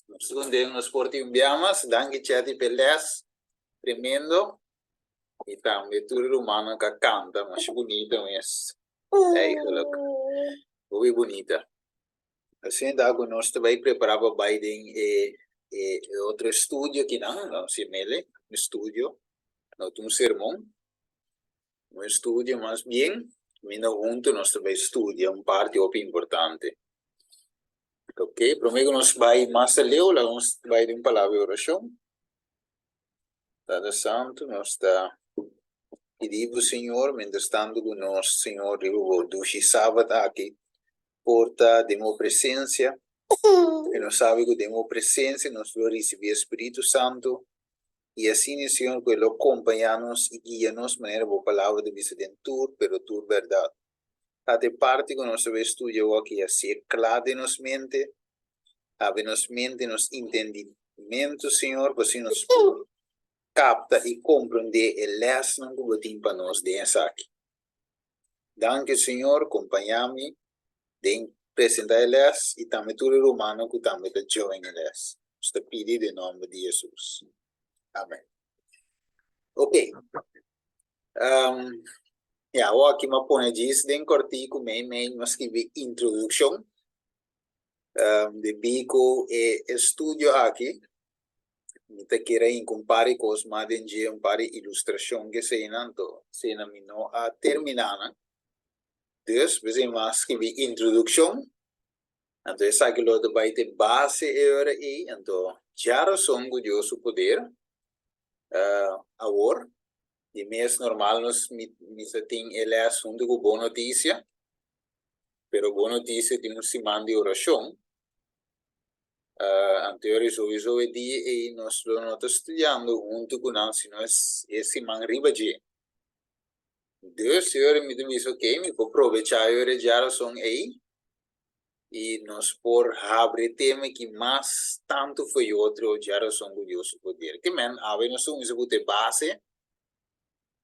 Nos ta kontentu nos por tin un bia mas. Danki Chetty p'e les. Tremendo. I tambe tur e rumannan ku a kanta masha bunita mes. Eigenlijk hopi bunita. Asina ta ku nos ta bai prepará pa bai den e e otro estudio akinan, nos yam'el un estudio, no ta un sermon. Un estudio mas bien, kaminda huntu nos ta bai studia un parti hopi importante. Ok, promé ku nos bai mas aleu, laga nos bai den un palabra di orashon. Tata Santu, nos ta pidi bo, Señor, mientras tantu ku nos, Señor, riba bo dushi Sabat aki, por ta den bo presensia, i nos sabi ku den bo presensia nos lo risibí e Spiritu Santu, i asina, Señor, ku e lo kompañá nos i guia nos manera bo Palabra ta bisa den tur, pero tur bèrdat. Tata, e parti ku nos ta bai studia awor aki hasié kla den nos mente, habri nos mente, nos intendimentu, Señor, pa asina nos por kapta i komprendé e lèsnan ku bo tin pa nos den esaki. Danki, Señor, kompañá mi den presentá e lès i tambe tur e rumannan ku tambe ta join e lès. Nos ta pidi den nòmber di Hesus. Amèn. Ok. Um, ya, awor aki mi a pone djis den kòrtiku mei mei mi a skibi introdukshon. Um, debí ku e estudio aki mi ta kere hinka un par di kos mas den dje, un par di ilustrashon ke eseinan, anto eseinan mi no a terminá nan. Dus, p'esei mi a skibi introdukshon, anto esaki lo ta bai ta e base e ora ei, anto djarason ku Dios su poder, awor, di mes normal nos mi mi sa tin e lès huntu ku Bon Notisia, pero Bon Notisia tin un siman di orashon, anto ora souiso e dia ei nos lo no ta studiando huntu ku nan sino e siman riba dje. Dus e ora mi ta bisa ok mi por probecha e ora djarason ei i nos por habri e tema aki mas tantu for e otro djarason ku Dios su poder. Ke men awe nos ta kuminsa ku e base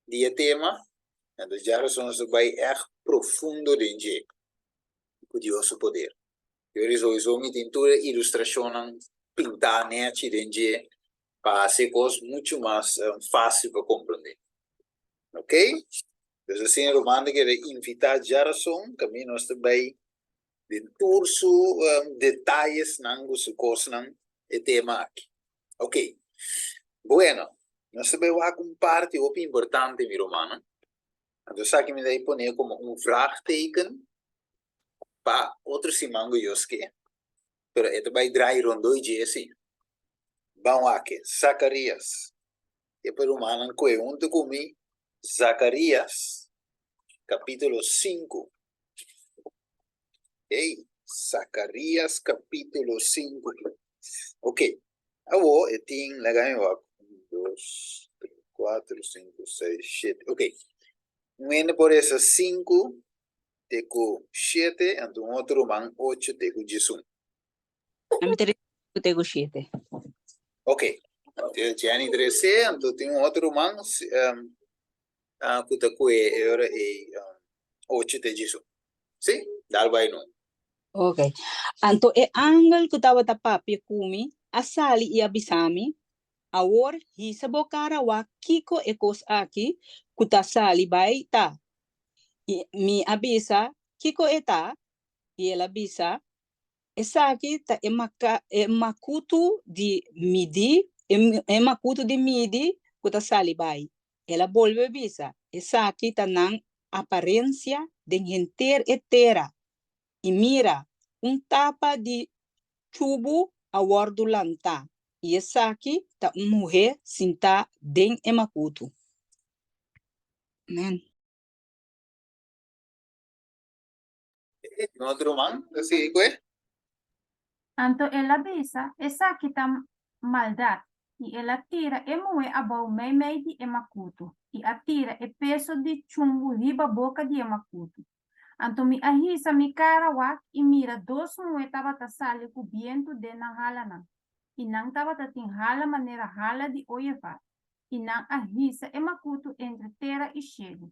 di e tema, anto djarason nos ta bai ègt profundo den dje ku Dios su poder. Yori souiso mi tin tur e ilustrashonnan pintá nechi den dje pa hasi e kos muchu mas fásil pa komprondé. Ok? Dus asina ruman ta kere invitá djarason kaminda nos ta bai den tur su detayesnan ku su kosnan e tema aki. Ok. Bueno, nos ta bai wak un parti hopi importante mi rumannan. Anto esaki mi ta pone komo un vraagteken pa otro siman ku Dios ke, pero e ta bai drai rondó i dje si. Ban wak, Zakarias. E pa rumannan kohe huntu ku mi Zakarias kapítulo sinku. Ey, Zakarias kapítulo sinku. Ok, awor e tin, laga mi wak, un, dos, tres, kuater, sinku, seis, shete. Ok, un hende por resa sinku te ku shete, anto un otro ruman ocho te ku diesun. Ami ta resa sinku te ku shete. Ok, Jenny ta resa, anto tin un otro ruman ku ta kue e ora ei ocho te diesun. Si, dal bai no. Ok. Anto e angel ku tabata papia ku mi a sali i a bisa mi, Awor hisa bo kara wak kiko e kos aki ku ta sali bai ta. I mi a bisa, Kiko e ta? I el a bisa, Esaki ta e e makutu di midi, e makutu di midi ku ta sali bai. El a bolbe bisa, Esaki ta nan aparensia den henter e tera. I mira, un tapa di chubu a wòrdu lantá, i esaki ta un muhé sintá den e makutu. Amen. No otro man ta sigui ku e. Anto el a bisa, Esaki ta maldat. I el a tira e muhé abou meimei di e makutu, i a tira e peso di chumbu riba boka di e makutu. Anto mi a hisa mi kara wak i mira dos muhé tabata sali ku bientu den nan halanan, i nan tabata tin hala manera hala di oyevar, i nan a hisa e makutu entre tera i shelu.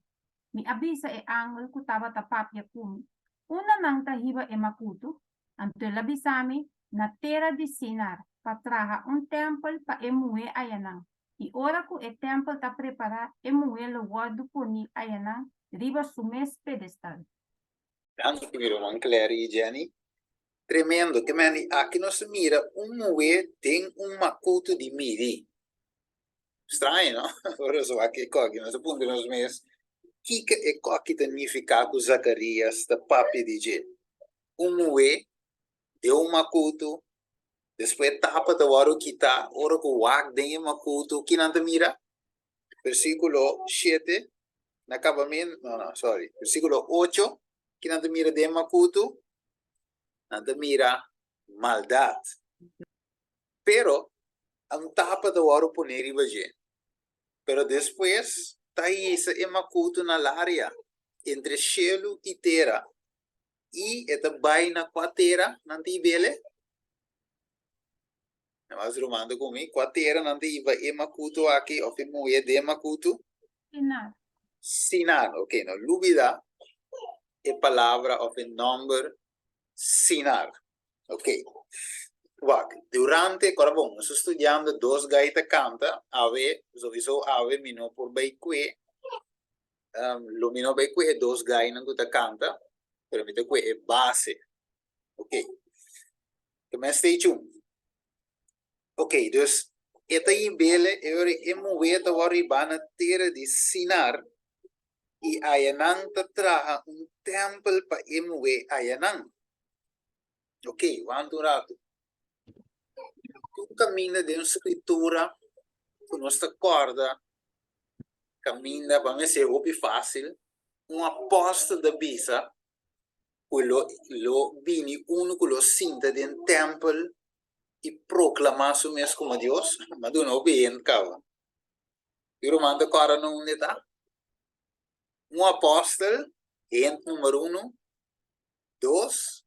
Mi a bisa e angel ku tabata papia ku mi, Unda nan ta hiba e makutu? Anto el a bisa mi, na tera di Sinar, pa traha un tèmpel pa e muhé ayanan. I ora ku e tèmpel ta prepará, e muhé lo wòrdu poní ayanan riba su mes pedestal. Danki mi ruman Clary i Jenny. Tremendo, ke men di aki nos ta mira un muhé den un makutu di midi. Straño, no? Ora nos wak e koki, nos ta puntra nos mes, kiko e koki ta nifiká ku Zakarias ta papia di dje? Un muhé den un makutu, despues e tapa ta wòrdu kitá, ora ku wak den e makutu, ki nan ta mira? Versíkulo shete, na kabamentu, no, no, sorry, versíkulo ocho, ki nan ta mira den e makutu? Nan ta mira maldat. Pero, un tapa ta wòrdu poné riba dje. Pero despues ta hisa e makutu na laria, entre shelu i tera, i e ta bai na kua tera nan ta hib'ele? Mas ruman ta ku mi, kua tera nan ta hiba e makutu aki òf e muhé den makutu? Sinar. Sinar, ok, no lubida e palabra òf e nòmber Sinar. Ok, wak, durante, kòrda bon, nos ta studiando dos gai ta kanta, awe, souiso awe mi no por bai kue, lo mi no bai kue e dos gainan ku ta kanta, pero mi ta kue e base. Ok. Ke men stay tune. Ok, dus e ta hibele e ora e muhé ta wòrdu hibá na tera di Sinar i ayanan ta traha un tèmpel pa e muhé ayanan. Ok, wanta un ratu. Tur kaminda den Skritura ku nos ta kòrda kaminda pa mester hopi fásil, un apòstel ta bisa ku lo lo bini unu ku lo sinta den tèmpel i proklamá su mes komo Dios? Mi a duna hopi hint kaba. Yu ruman ta kòrda na unda e ta? Un apòstel, hint numero unu. Dos,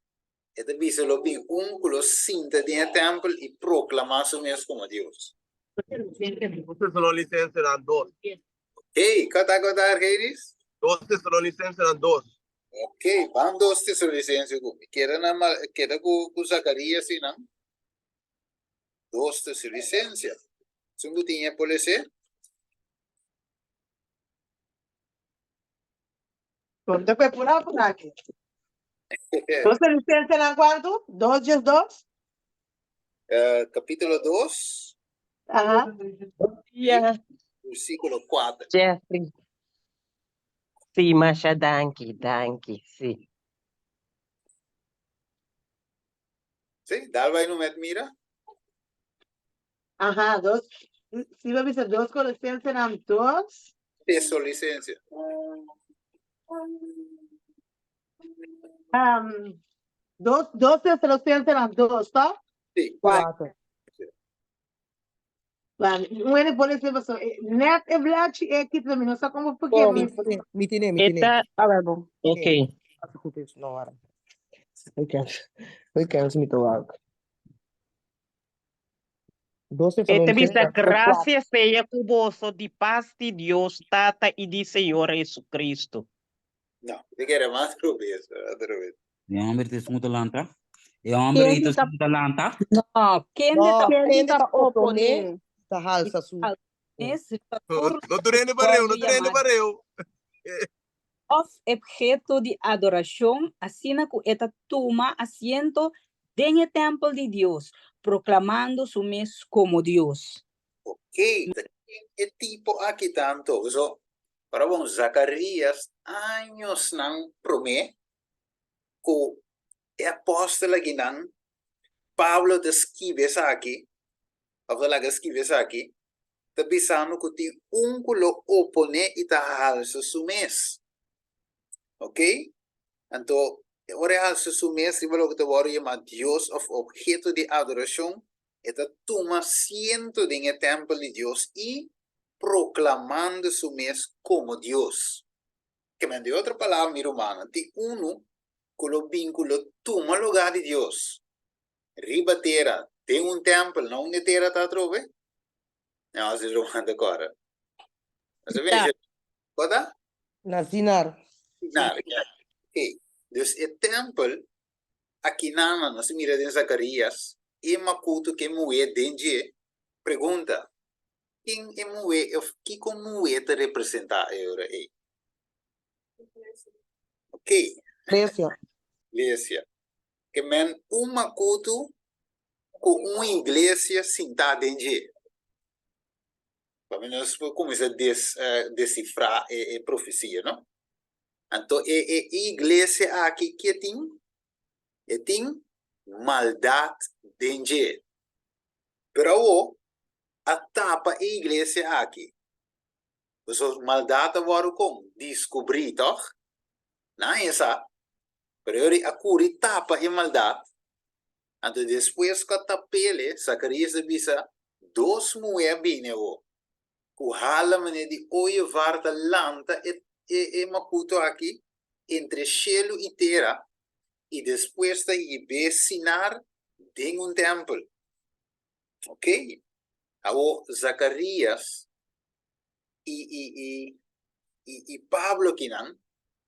e ta bisa lo bin un ku lo sinta den e tèmpel i proklamá su mes komo Dios. Dos Tesalonicensenan dos. Ok, kota kota Argenis? Dos Tesalonicensenan dos. Ok, ban dos Tesalonicense ku mi. Keda na keda ku ku Zacarías i nan. Dos Tesalonicense. Esun ku tin e por lese? Konta ku e pura pura aki. Dos Tesalonicensenan kuantu? Dos djes dos? Kapítulo dos. Aha. Yeah. Versíkulo kuater. Jeffrey. Sí, masha danki, danki, sí. Sí, dal bai no met mira. Aha, dos. Si bo bisa dos Colosensenan dos. Tesolisensia. Um, dos, dos Tesalosensenan dos, toch? Sí. Cuatro. Ban, un ene pone se paso, eh, net e blachi e kita mi no sa como porque Oh, mi mi, mi tiene, mi tiene. Eta, A ver, bon. ok. Goed is, no, ahora. We can, we can mi te wak. Dos E ta bisa, Tesalonicenses Gracia sea ku boso di pas di Dios Tata i di Señor Jesucristo. No, mi kere mas rubes, otro vez. E homber ta esun ku ta lanta. E homber ei ta esun ku ta lanta. No, kende ta No, Kende kende ta ta oponé oponé ta halsa su. mes riba tur No tur hende pareu, no wòrdu tur hende yamá pareu. òf obheto di adorashon, asina ku e ta tuma asiento den e tèmpel di Dios, proklamando su mes komo Dios. Ok, ta ken e tipo aki ta anto? Paso, ora bon, Zakarias añosnan promé ku e apòstel akinan, Pablo ta skibi esaki, òf ta laga skibi esaki, ta bisando ku tin un ku lo oponé i ta halsa su mes. Ok? Anto, ora e halsa su mes riba loke ta wòrdu yamá Dios òf obheto di adorashon, e ta tuma siento den e tèmpel di Dios i proklamando su mes komo Dios. Ke men, di otro palabra, mi rumannan, tin unu ku lo bin ku lo tuma lugá di Dios riba tera den un tèmpel. Na unda e tera ta atrobe? No, si ruman ta kòrda. Nos a bini Kua ta? Na Sinar. Sinar, ya. Ok. Dus e tèmpel akinan, nos a mira den Zakarias. e makutu ku e muhé den dje. Pregunta, Ken e muhé òf kiko muhé ta representá e ora ei? Ok. Iglesia. Iglesia. Ke men un makutu ku un iglesia sintá den dje. Pa mi nos por kuminsá des desifrá e e profesia, no? Anto e e iglesia aki ke tin? E tin maldat den dje. Pero awo a tapa e iglesia aki. Pasobra maldat a wòrdu kon? Diskubrí, tòg? Nan a sa. Pero e ora a kuri tapa e maldat. Anto despues ku a tap'ele, Zakarías a bisa, Dos muhé a bini awo, ku hala manera di oyevar ta lanta e e makutu aki entre shelu i tera, i despues ta hib'é Sinar den un tèmpel. Ok, awo Zakarías i i i i i Pablo akinan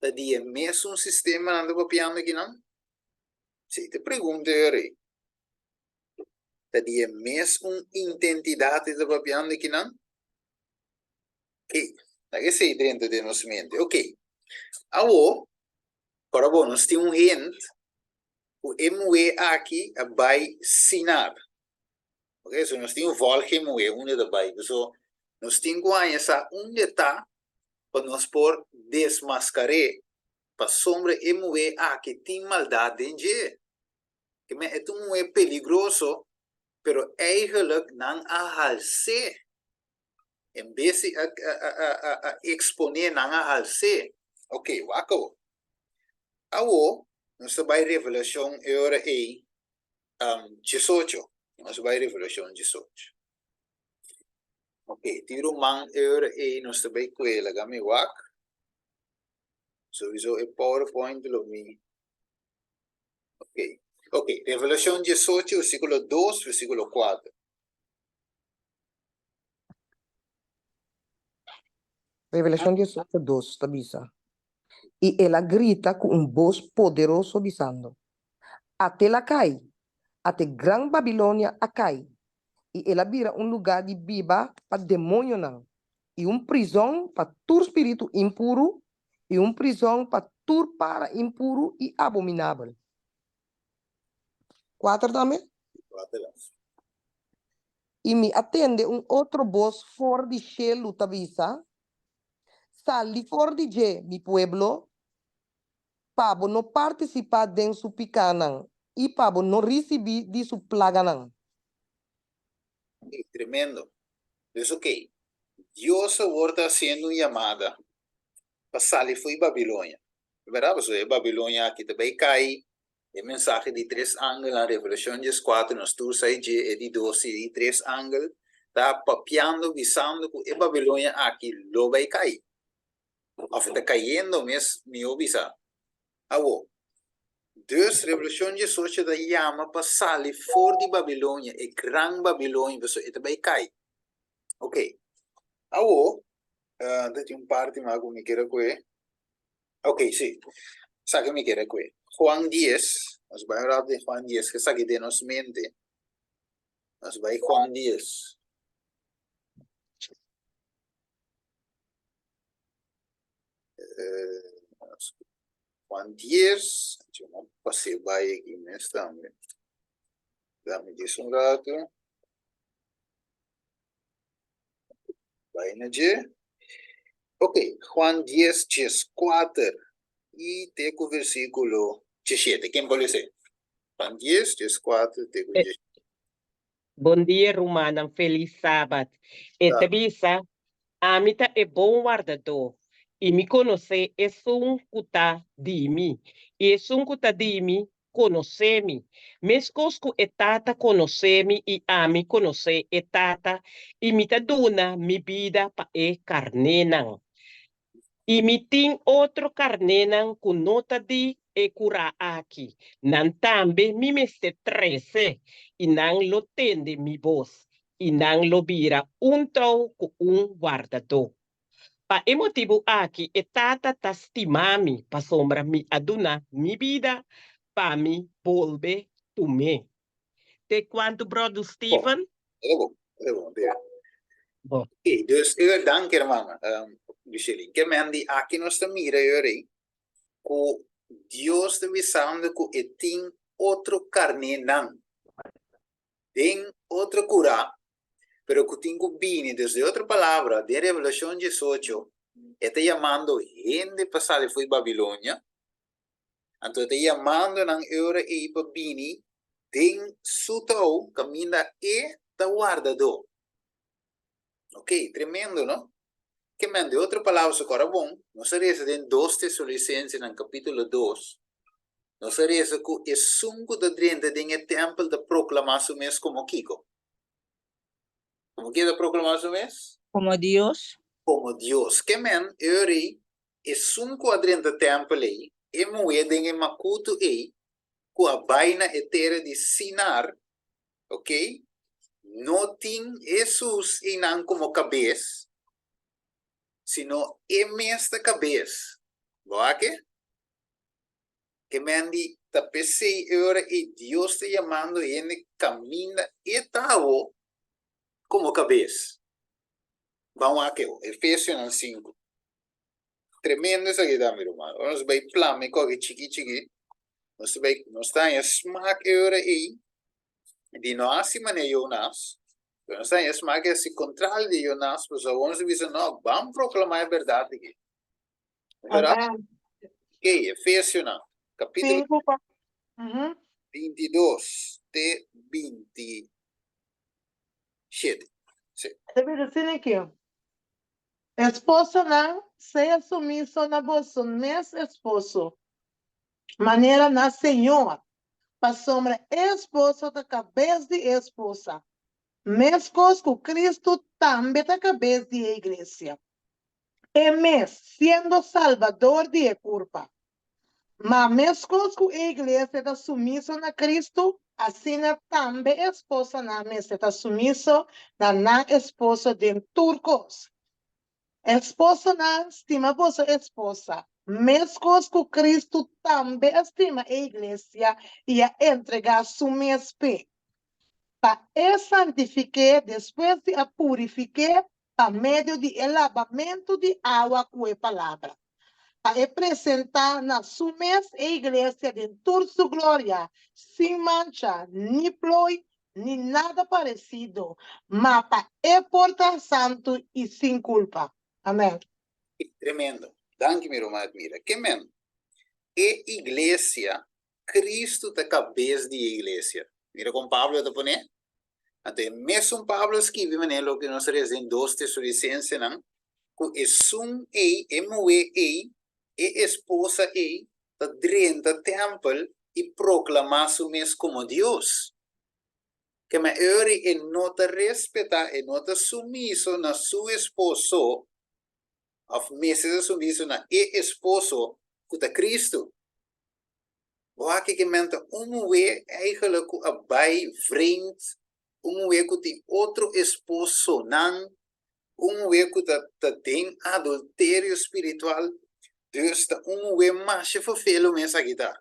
ta di e mesun sistema nan ta papiando akinan? Si te pregunta e rei, ta di e mes un intentidat e ta papiando akinan? Ok, laga esei drenta den nos mente. Ok, awo, ora bo nos tin un hint ku e muhé aki a bai Sinar. Ok, so nos tin un volg e muhé unda e ta bai. So nos tin ku haña sa unda e ta pa nos por desmaskar'é Pasobra e muhé aki tin maldat den dje. Ke men e ta un muhé peligroso, pero eigenlijk nan a hals'é. En bes di a a a eksponé, nan a hals'é. Ok, wak awo. Awo nos ta bai Revelashon e ora ei diesocho. Nos ta bai Revelashon diesocho. Ok, tin ruman e ora ei nos ta bai kue, laga mi wak. Sowieso e PowerPoint lo mi. Ok. Ok, Revelacion 18, versículo 2, versículo 4. Revelacion 18, 2 ta bisa, I el a grita ku un bos poderoso bisando, Ate la kai, ate gran Babilonia a kai, i el a bira un lugá di biba pa demoñonan, i un prizòn pa tur spiritu impuru, i un prizòn pa tur para impuru i abominabel. Kuater tambe? I mi a tende un otro bos for di shelu ta bisa, Sali for di dje, mi pueblo, pa bo no partisipá den su pikánan i pa bo no risibí di su plaganan. Ey, tremendo. Dus ok, Dios awor ta haciendo un yamada pa sali fo'i Babilonia. Verdad? Pasobra e Babilonia aki ta bay cay, e mensahe di tres angelnan, Revelacion diescuatro, nos tur sa e dje, e di dos i e di tres angel ta papiando, bisando cu e Babilonia aki lo bay cay. Of e ta cayendo mes, miho bisa. Awor, dus Revelashon diesocho ta yama pa sali for di Babilonia, e gran Babilonia, pasobra e ta bai kai. Ok, awor, ta tin un parti mas ku mi kier a kohe. Ok, si, esaki mi kier a kohe. Juan dies, nos bai un rato den Juan dies, ke esaki den nos mente. Nos bai Juan dies. Juan 10, yo no pasé bai aquí mes tambe. Dame dies un rato. Bai na dje. Ok, Juan 10, 14 i te ku versíkulo 17. Ken por lese? Juan 10, 14 te ku 17. Bon dia rumannan felis sabat. E ta bisa, Ami ta e bon wardadó, i mi konosé esun ku ta di mi, i esun ku ta di mi konosé mi, meskos ku e Tata konosé mi i ami konosé e Tata, i mi ta duna mi bida pa e karnénan. I mi tin otro karnénan ku no ta di e kurá aki, nan tambe mi mester trese, i nan lo tende mi bos, i nan lo bira un tou ku un wardadó. Pa e motibu aki e Tata ta stima mi, pasobra mi a duna mi bida pa mi bolbe tum'é. Te kuantu Bròder Steven? Bon, bon, bon, bon. Bon. Oké, dus eu dank hermana, um, Micheline. Ke men di aki nos ta mira eu ku Dios ta bisando ku e tin otro karnénan den otro kurá, pero ku tin ku bini. Dus den otro palabra, den Revelashon 18, e ta yamando hende pa sali fo'i Babilonia, anto e ta yamando nan e ora ei pa bini den su tou kaminda e ta wardadó. Ok, tremendo, no? Ke men, den otro palabra, su kora bon, nos a resa den 2 Tesalonicensenan kapítulo 2, nos a resa ku esun ku ta drenta den e tèmpel ta proklamá su mes komo kiko? Komo ke ta proklamá su mes? Komo Dios. Komo Dios. Ke men, e ora ei, esun ku a drenta tèmpel ei, e muhé den e makutu ei, ku a bai na e tera di Sinar, ok, no tin Hesus einan komo kabes, sino e mes ta kabes. Bo a ke? Ke men di ta p'esei e ora ei Dios ta yamando hende kaminda e ta awo komo kabes. Ban wak e, Efesionan 5. Tremendo esaki ta mi ruman. Ora nos bai plama e koki chiki chiki, nos ta bai, nos ta haña smak e ora ei di no hasi manera Jonas, pero nos ta haña smak e hasi kontrario di Jonas, pasobra awor nos ta bisa no, ban proklamá e bèrdat aki. Amen. Ok, Efesionan, kapítulo Sinku pa. Mhm. 22 te 27. Sí. Ta bisa asina aki. Esposonan, sea sumiso na boso mes esposo, manera na Señor, pasobra e esposo ta kabes di e esposa, meskos ku Kristu tambe ta kabes di e iglesia, e mes siendo Salbador di e kurpa. Ma meskos ku e iglesia ta sumiso na Kristu, asina tambe esposanan mester ta sumiso na nan esposo den tur kos. Esposonan, stima boso esposa, meskos ku Kristu tambe a stima e iglesia i a entregá su mes p'e, pa e santifik'é despues di a purifik'é pa medio di e labamentu di awa ku e palabra, pa e presentá na su mes e iglesia den tur su gloria, sin mancha, ni plooi, ni nada paresido, ma pa e por ta santu i sin kulpa. Amèn. Tremendo. Danki mi ruman Edmira. Ke men? E iglesia, Kristu ta kabes di e iglesia. Mira kon Pablo ta pone. Anto e mesun Pablo a skibi manera loke nos a lesa den 2 Tesalonicensenan, ku esun ei, e muhé ei, e esposa ei, ta drenta tèmpel i proklamá su mes komo Dios. Kema ora e no ta respetá, e no ta sumiso na su esposo, òf mester ta sumiso na e esposo ku ta Kristu. Bo wak ke men ta un muhé eigenlijk ku a bai vreemd, un muhé ku tin otro esposonan, un muhé ku ta ta den adulterio spiritual. Dus ta un muhé masha ferfelu mes aki ta,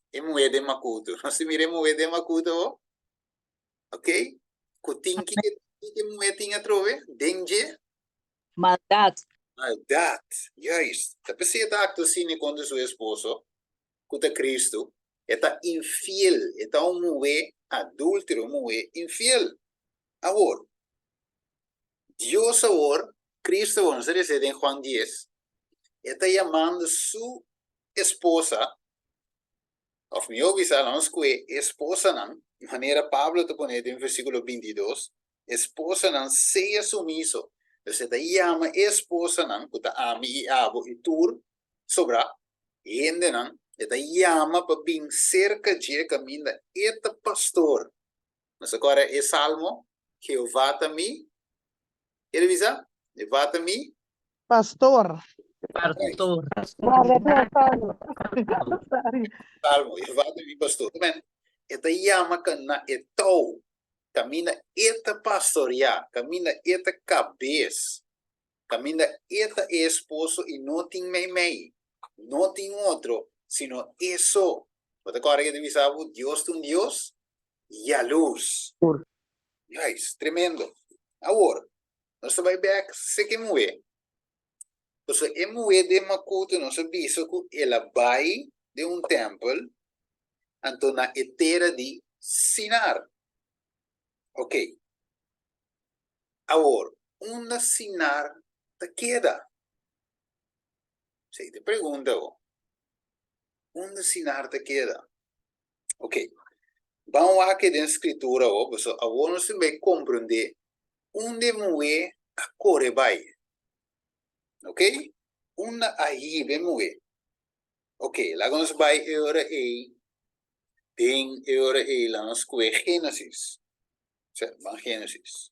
e muhé den makutu. Nos ta mira e muhé den makutu awor? Ok, ku tin kiko e muhé tin atrobe den dje? Maldat. Maldat, juist. Ta p'esei e ta aktua asina kontra su esposo, ku ta Kristu. E ta infiel, e ta un muhé adúltero, un muhé infiel. Awor, Dios awor, Kristu awor, nos ta lesa den Juan dies, e ta yamando su esposa, Òf mihó bisa, laga nos skohe esposanan, manera Pablo ta pone den versíkulo 22, esposanan sea sumiso. Dus e ta yama e esposanan, ku ta ami i abo i tur sobrá hendenan, e ta yama pa bin serka dje kaminda e ta pastor. Nos a kòrda e salmo, Jehová ta mi, ke ta bisa? Jehová ta mi Pastor. Pastor. Salmo, Jehová ta mi pastor. Men, e ta yama ka na e tou, kaminda e ta pastoriá, kaminda e ta kabes, kaminda e ta e esposo i no tin meimei, no tin otro, sino e so. Bo ta kòrda ke ta bisa bo, Dios ta un Dios? Yalurs. Juist, tremendo. Awor, nos ta bai bek seki muhé. Pasobra e muhé den makutu nos a bisa ku el a bai den un tèmpel, anto na e tera di Sinar. Ok. Awor, unda Sinar ta keda? Esei ta e pregunta awor. Unda Sinar ta keda? Ok. Ban wak den Skritura awor, pasobra awor nos tin bai komprendé unda e muhé a kore bai. Ok? Unda a hiba e muhé. Ok, laga nos bai e ora ei den e ora ei laga nos kohe Génesis. Sè, ban Génesis.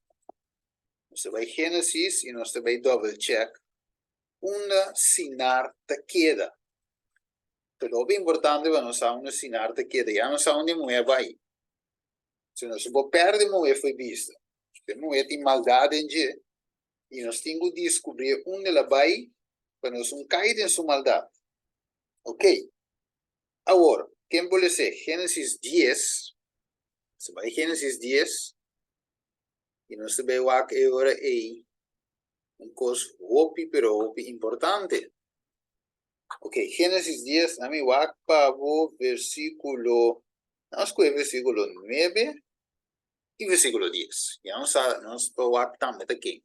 Nos ta bai Génesis i nos ta bai double check unda Sinar ta keda. Ta hopi importante pa nos sa unda Sinar ta keda. Ya nos sa unda e muhé a bai. Si nos no por pèrdè e muhé fo'i bista. E muhé tin maldat den dje i nos tin ku diskubrí unda el a bai pa nos no kai den su maldat. Ok. Awor, ken por les'é? Génesis dies. Nos ta bai Génesis dies i nos ta bai wak e ora ei un kos hopi pero hopi importante. Ok, Génesis dies, ami wak pa bo versíkulo, nos kohe versíkulo nuebe i versíkulo dies. Ya nos sa, nos por wak tambe ta ken.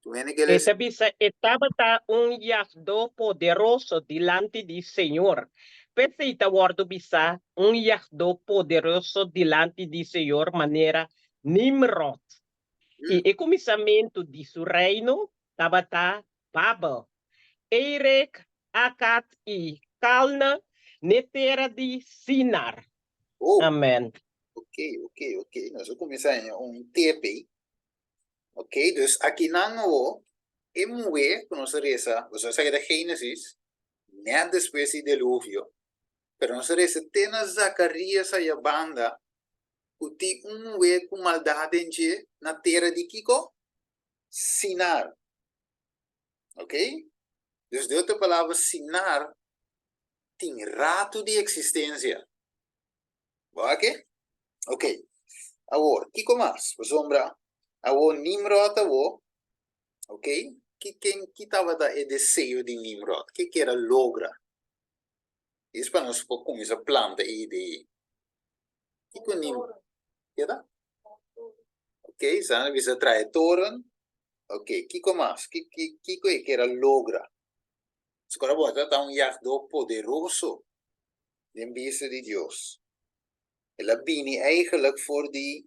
Tu hende ke E lesa? ta bisa, E tabata un yagdó poderoso dilanti di Señor. P'esei ta wòrdu bisá, un yagdó poderoso dilanti di Señor manera Nimròd. I e kuminsamentu di su reino tabata Babel, Erek, Akad i Kalne n'e tera di Sinar. Oh, Amen. ok, ok, ok. Nos a kuminsá haña un tepe. Ok, dus akinan awo e muhé ku nos a resa, boso a sa ke ta Génesis, nèt despues di deluvio, pero nos a resa te na Zakarías aya banda ku tin un muhé ku maldat den dje na tera di kiko? Sinar. Ok? Dus den otro palabra, Sinar tin ratu di eksistensia. Bo a ke? Ok. Awor, kiko mas? Pasobra awor Nimrod awor, ok, ki ken ki tabata e deseo di Nimrod? Ke kier a logra? Dis pa nos por kuminsá planta e idea ei. Kiko Nimrod? Keda? Ok, Sandra bisa traha e toren. Ok, kiko mas? Ki ki kiko e kier a logra? Skora bo ta un yagdó poderoso den bista di Dios. El a bini eigenlijk for di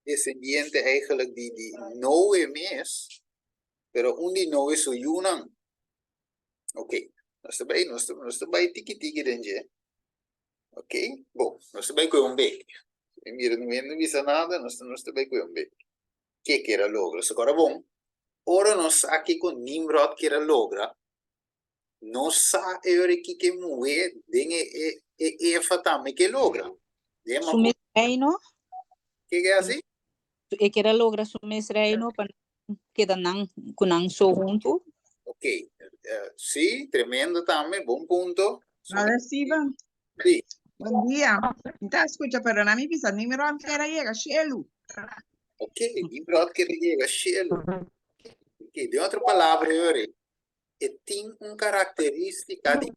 desendiente eigenlijk di di Noe mes, pero un di Noe su yunan. Ok, nos ta bai, nos ta, nos ta bai tiki tiki den dje. Ok, bon, nos ta bai koe un bek. Mi mira no hende bisa nada, nos ta, nos ta bai koe un bek. Ke kier a logra? So kora bon, ora nos sa kiko Nimrod kier a logra, nos sa e ora kiko e muhé den e, e, e Eva tambe ke logra. Den Su mes reino. Ke ke hasi? E kier a logra su mes reino pa keda nan ku nan so huntu. Ok, si, tremendo tambe, bon punto. Brother Steven. Si. Bon dia. Mi ta skucha, pero na mi bisa Nimrod kier a yega shelu. Ok, Nimrod kier a yega shelu. Ok, den otro palabra yori, e tin un karakteristika di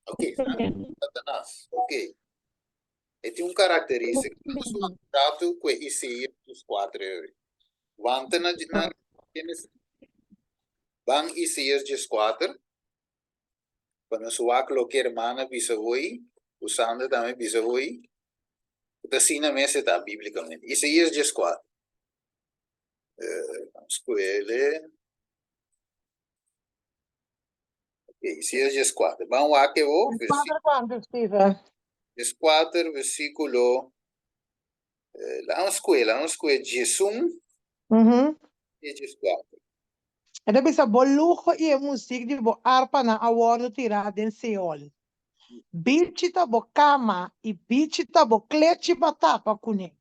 Ok, Satanas. Ok. E tin un karakteristika. Nos wak un ratu ku e Isaías 4 yori. Wanta na na Genesis. Ban Isaías 4. Pa nos wak loke hermana bisa hoy, ku Sandra tambe bisa hoy, ku ta asina mes e ta bíblikamente. Isaías 4. Eh, skuele. Ok, Isaías 4. Ban wak e bo. 4 kuantu, Steven? 4, versíkulo. Eh, la skuela, la skuela 11 i 14. E ta bisa, Bo luho i e muzik di bo arpanan a wòrdu tirá den Seol. Bichi ta bo kama i bichi ta bo klechi pa tapa kuné.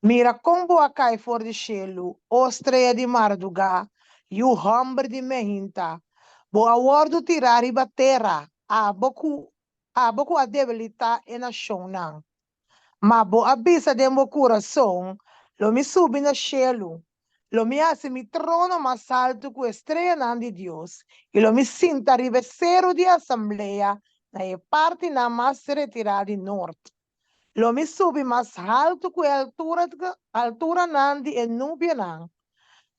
Mira kon bo a kai for di shelu, o strea di mardugá, yu hòmber di mehinta! Bo a wòrdu tirá riba tera. Abo ku abo ku a debilitá e nashonnan. Ma bo a bisa den bo kurason, Lo mi subi na shelu, lo mi hasi mi trono mas haltu ku e streanan di Dios, i lo mi sinta riba e seru di asamblea na e partinan mas retirá di nort. Lo mi subi mas haltu ku e altura alturanan di e nubianan.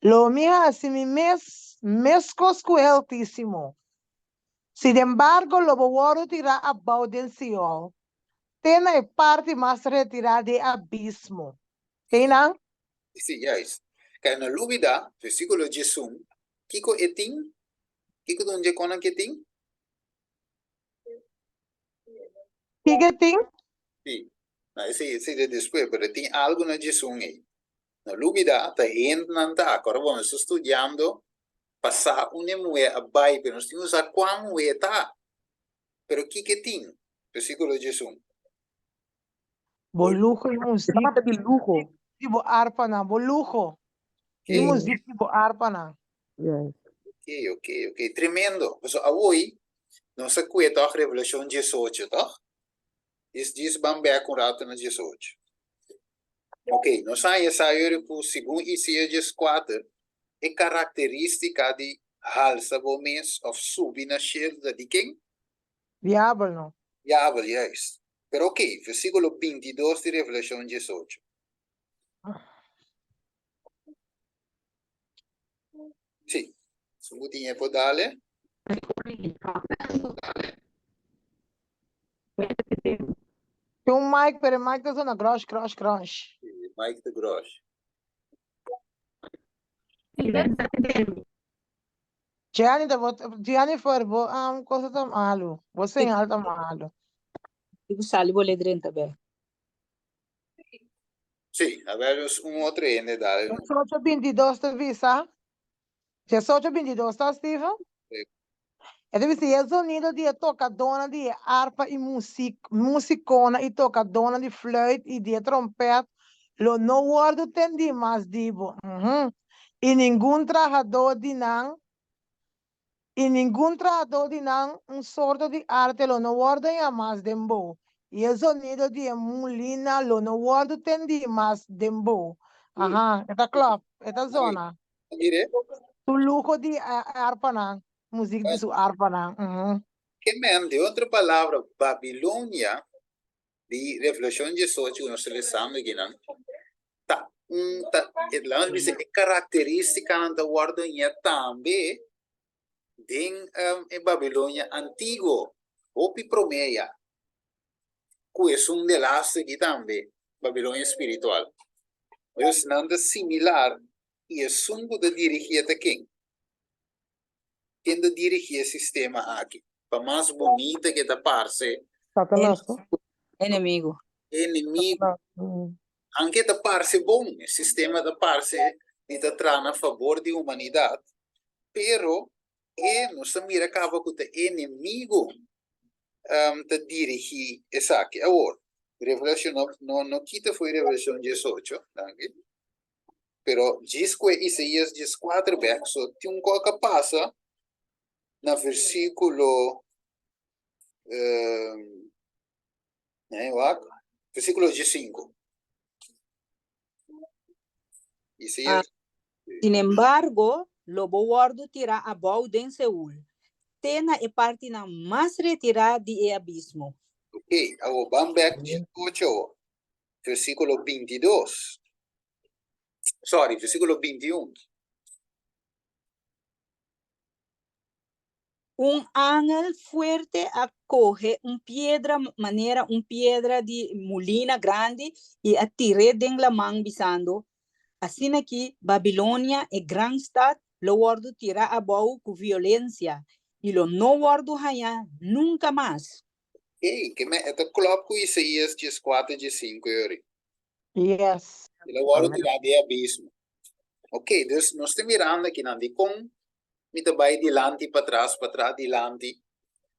Lo mi hasi mi mes meskos ku e Altísimo. Sinembargo, lo bo wòrdu tirá abou den Seol, te na e parti mas retirá di e abismo. Einan? Sí, juist. Kaya no lubidá, versíkulo 11, kiko e tin? Kiko ta un dje konan ku e tin? Kiko e tin? Sí. No, esei, esei ta despues, pero e tin algu na 11 ei. No lubidá, ta hendenan ta. Kòrda bon, nos ta studiando pa sa unda e muhé a bai, pero nos tin ku sa kua muhé ta. Pero kiko e tin? Versíkulo 11. Bo luho i muzik Tabata di luho. di bo arpanan, bo luho i Sí. muzik di bo arpanan. Yes. Ok, ok, ok. Tremendo. Pasobra awoi nos a kue tòg Revelashon 18, tòg? Djis djis ban bèk un ratu na 18. Ok, nos a haña sa yori ku segun Isaías 14, e karakterístika di halsa bo mes òf subi na shelu ta di ken? Diabel no. Diabel, juist. Pero ok, versíkulo 22 di Revelashon 18. Sí, su ku tin e por dale. Tin un mic, pero e mic ta zona grosh, grosh, grosh. E mic ta grosh. Gianni, ta bo, Giannifer, bo um, cosa ta malu. Bo señal ta malu. Digo sali bo le drenta be. Sí, a ver, un otro hende dale. 18, 22 ta bisa. 18, 22 ta, Steven? Sí. E ta bisa, e zonido di e tokadónan di e arpa i musik, musikónan i tokadónan di fluit i di e trompèt lo no wòrdu tendí mas di bo. Mhm. I ningun trahadó di nan, i ningun trahadó di nan un sorto di arte lo no wòrdu hañá mas den bo, i e zonido di e mulina lo no wòrdu tendí mas den bo. Aha, e ta klòp, e ta zona. Mire. Su luho di arpanan, muzik di su arpanan. Mhm. Ke men, den otro palabra, Babilonia di Revelashon 18 ku nos ta lesando akinan, ta un ta e laga nos bisa e karakteristikanan ta wòrdu haña tambe den e Babilonia antiguo, hopi promé ya, ku esun delaste aki tambe, Babilonia spiritual. Dus nan ta similar i esun ku ta dirigí ta ken? Ken ta dirigí e sistema aki? Pa mas bunita ke ta parse. Satanas, no? Enemigo. Enemigo. Anke ta parse bon, e sistema ta parse di ta traha na fabor di humanidat, pero e nos ta mira kaba ku ta enemigo ta dirigí esaki. Awor, Revelashon no no no kita fo'i Revelashon 18, danki. Pero djis ku e Isaías 14 bèk, so tin un kos ku a pasa na versíkulo eh, wak, versíkulo 15. Isaías. Sinembargo, lo bo wòrdu tirá abou den Seul, te na e partinan mas retirá di e abismo. Ok, awor ban bèk 18 awor. Versíkulo 22. Sorry, versíkulo 21. Un angel fuerte a kohe un piedra manera un piedra di mulina grandi i a tir'é den laman, bisando, Asina aki Babilonia, e gran stat, lo wòrdu tirá abou ku violensia i lo no wòrdu hañá nunka mas. Ey, ke me e ta klòp ku Isaías 14, 15 yori. Yes. El a wòrdu tirá den abismo. Ok, dus nos ta mirando akinan dikon mi ta bai dilanti patras, patras dilanti.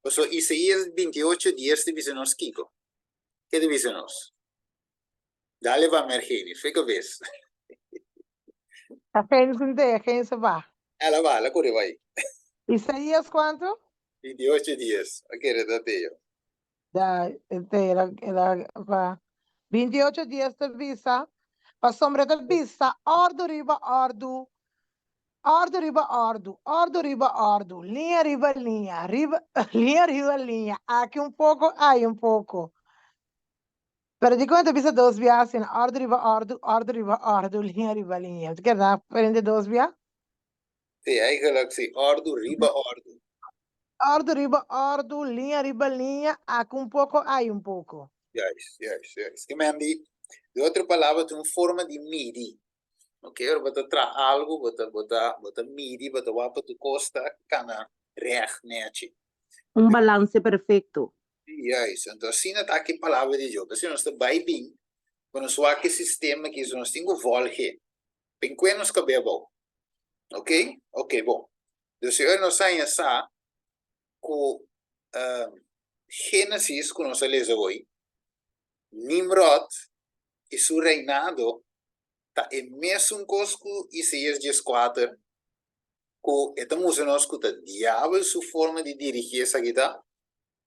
Pasobra Isaías 28, 10 ta bisa nos kiko? Ke ta bisa nos? Dale ba Mergeni, fika bes. A Genesis nte, a Genesis ba. Ela ba, ela kore bai. Isaías kuantu? 28 dies. A kere ta Teo. Da, este, el a, el a, pa 28 dies ta bisa, pasobra ta bisa òrdu riba òrdu, òrdu riba òrdu, òrdu riba òrdu, liña riba liña, riba, liña riba liña, aki un poko, ayi un poko. Pero dikon e ta bisa dos bia asina, òrdu riba òrdu, òrdu riba òrdu, liña riba liña? Ta keda diferente dos bia? Sí, eigenlijk sí, òrdu riba òrdu. Òrdu riba òrdu, liña riba liña, aki un poko, ayi un poko. Juist, juist, juist. Ke men di, di otro palabra ta un forma di midi. Ok, ora bo ta traha algu, bo ta, bo ta, bo ta midi, bo ta wak pa tur kos ta kana règt, nèchi. Un balanse perfekto. Juist, anto asina ta aki palabra di Dios. Pasobra nos ta bai bin, ku nos wak e sistema aki, so nos tin ku volge. Penkue nos kab'é abou. Ok? Ok, bon. Dus e ora nos haña sa ku Génesis ku nos a lesa hoy, Nimrod i su reinado ta e mesun kos ku Isaías dieskuater, ku e ta mustra nos ku ta diabel su forma di dirigí esaki ta,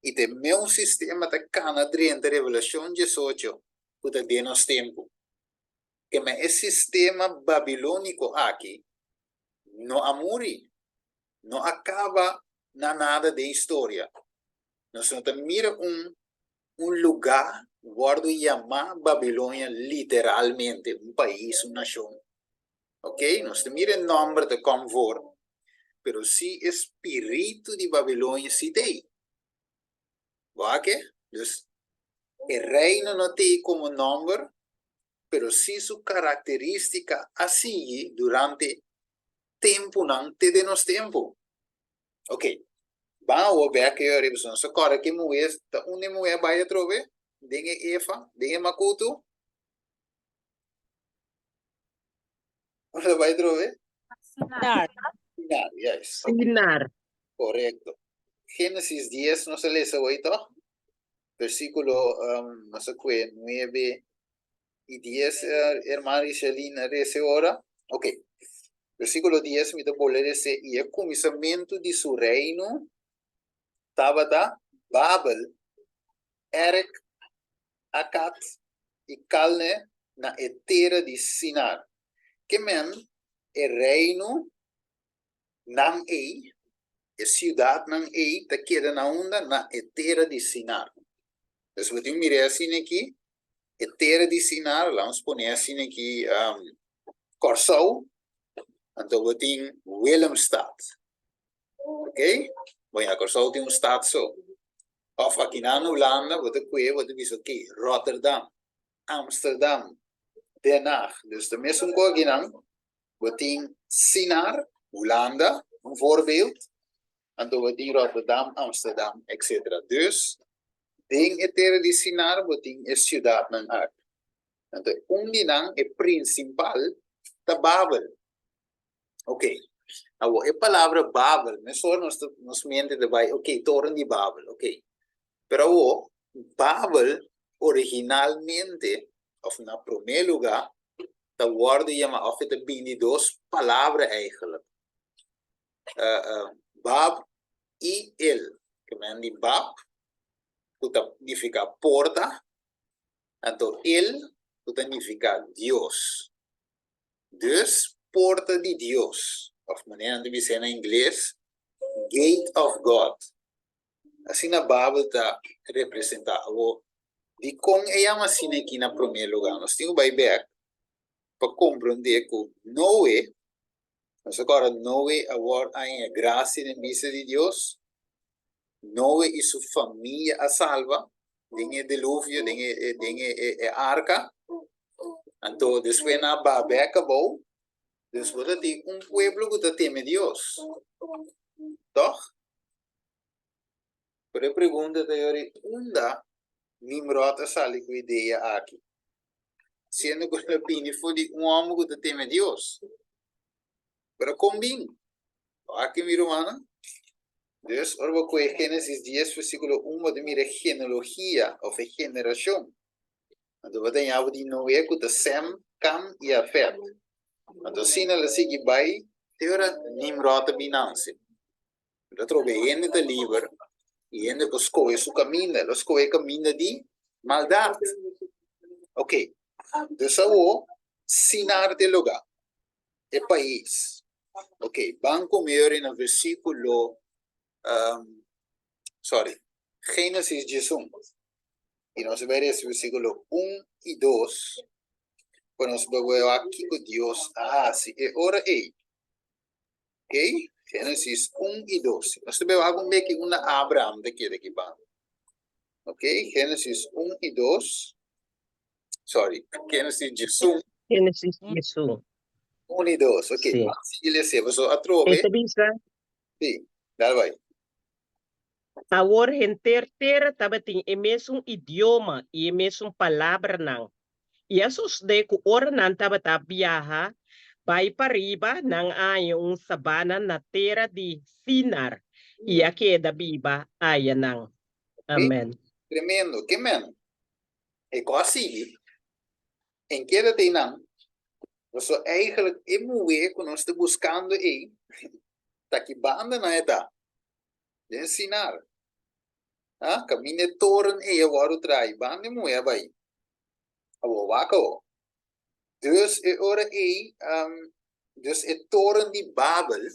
i ta e meun sistema ta kana drenta Revelashon diesocho ku ta den nos tempu. Keme e sistema babilóniko aki no a muri, no a kaba na nada den historia. Nos no ta mira un un lugá wòrdu yamá Babilonia literalmente, un pais, un nashon. Ok, nos ta mira e nòmber ta kòm voor, pero si e spiritu di Babilonia si ta ei. Bo a ke? Dus, e reino no ta ei komo nòmber, pero si su karakterístika a sigui durante tempunan te den nos tempu. Ok, ban awor bek e ora pasobra nos ta kòrda ku e muhé ta unda e muhé a bai atrobe? Den e efa, den e makutu? Unda a bai atrobe? Sinar. Sinar, juist. Sinar. Korekto. Génesis dies nos a lesa hoy tòg? Versíkulo, nos a kue nuebe i dies, hermana Richeline a rese ora. Ok. Versíkulo dies mi ta bolbe rese, I e kuminsamentu di su reino tabata Babel, Erek, Akat i Kalne na e tera di Sinar. Ke men e reino nan ei, e siudatnan ei ta keda na unda? Na e tera di Sinar. Entonces bo tin mir'é asina aki, e tera di Sinar, lanos pone asina aki Kòrsou, anto bo tin Willemstad. Ok? Bon ya, Kòrsou tin un stad so. Òf akinan na Hulanda bo ta kue, bo ta bisa ok, Rotterdam, Amsterdam, Den Haag. Dus ta mesun kos akinan, Bo tin Sinar, Hulanda, un voorbeeld, anto bo tin Rotterdam, Amsterdam, etc. Dus, den e tera di Sinar bo tin e siudatnan aki. Anto un di nan, e principal, ta Babel. Ok, awor e palabra Babel, mesora nos ta, nos mente ta bai, ok, toren di Babel, ok. Pero awor, Babel originalmente, of na prome luga, ta wòrdu yama òf e ta bini di dos palabra eigenlijk. Bab i el. Ke men di bab ku ta nifiká porta, anto el ku ta nifiká Dios. Dus porta di Dios, òf manera nan ta bis'é na ingles, gate of God. Asina Babel ta representá. Awor, dikon e yama asina aki na promé lugá? Nos tin ku bai bèk pa komprondé ku Noe, nos a kòrda Noe awor a haña grasia den bista di Dios. Noe i su famia a salba den e deluvio, den e den e arka. Anto despues nan a baha bèk abou. Dus bo ta tin un pueblo ku ta teme Dios, tòg? Pero e pregunta ta yori, unda Nimrod a sali ku idea aki? Siendo ku el a bini for di un hòmber ku ta teme Dios. Pero kon bin? Aki mi rumannan. Dus, ora bo kohe Génesis dies versíkulo un, bo ta mira e genealogia òf e generashon. Anto bo ta haña bo di Noé ku ta Sem, Kam i Jafet. Anto asina el a sigui bai te ora Nimrod a bin nanse. Pero atrobe hende ta liber i hende por skohe su kaminda. Lo skohe kaminda di maldat. Ok. Dus awo Sinar ta e lugá, e pais. Ok, ban ku mi ora na versíkulo, sorry, Génesis 11. I nos a bai lesa versíkulo un i dos pa nos por wak kiko Dios a hasi e ora ei. Ok, Génesis 1 i 2. Nos ta bai wak un beki unda Abraham ta keda aki banda. Ok, Génesis 1 i 2. Sorry, Génesis 11. Génesis 11. 1 i 2. Ok, Sí. sigui lesa, pasobra atrobe. E ta bisa. Sí, dal bai. Awor henter tera tabatin e mesun idioma i e mesun palabranan. I a sosodé ku ora nan tabata biaha bai pariba, nan a haña un sabana na tera di Sinar i a keda biba ayanan. Amen. Tremendo. Ke men? E ku a sigui, en keda te einan, pasobra eigenlijk e muhé ku nos ta buskando ei, ta ki banda nan e ta. Den Sinar. Ha? Kaminda e toren ei a wòrdu traha i banda e muhé a bai. Awor wak awor. Dus e ora ei, dus e toren di Babel,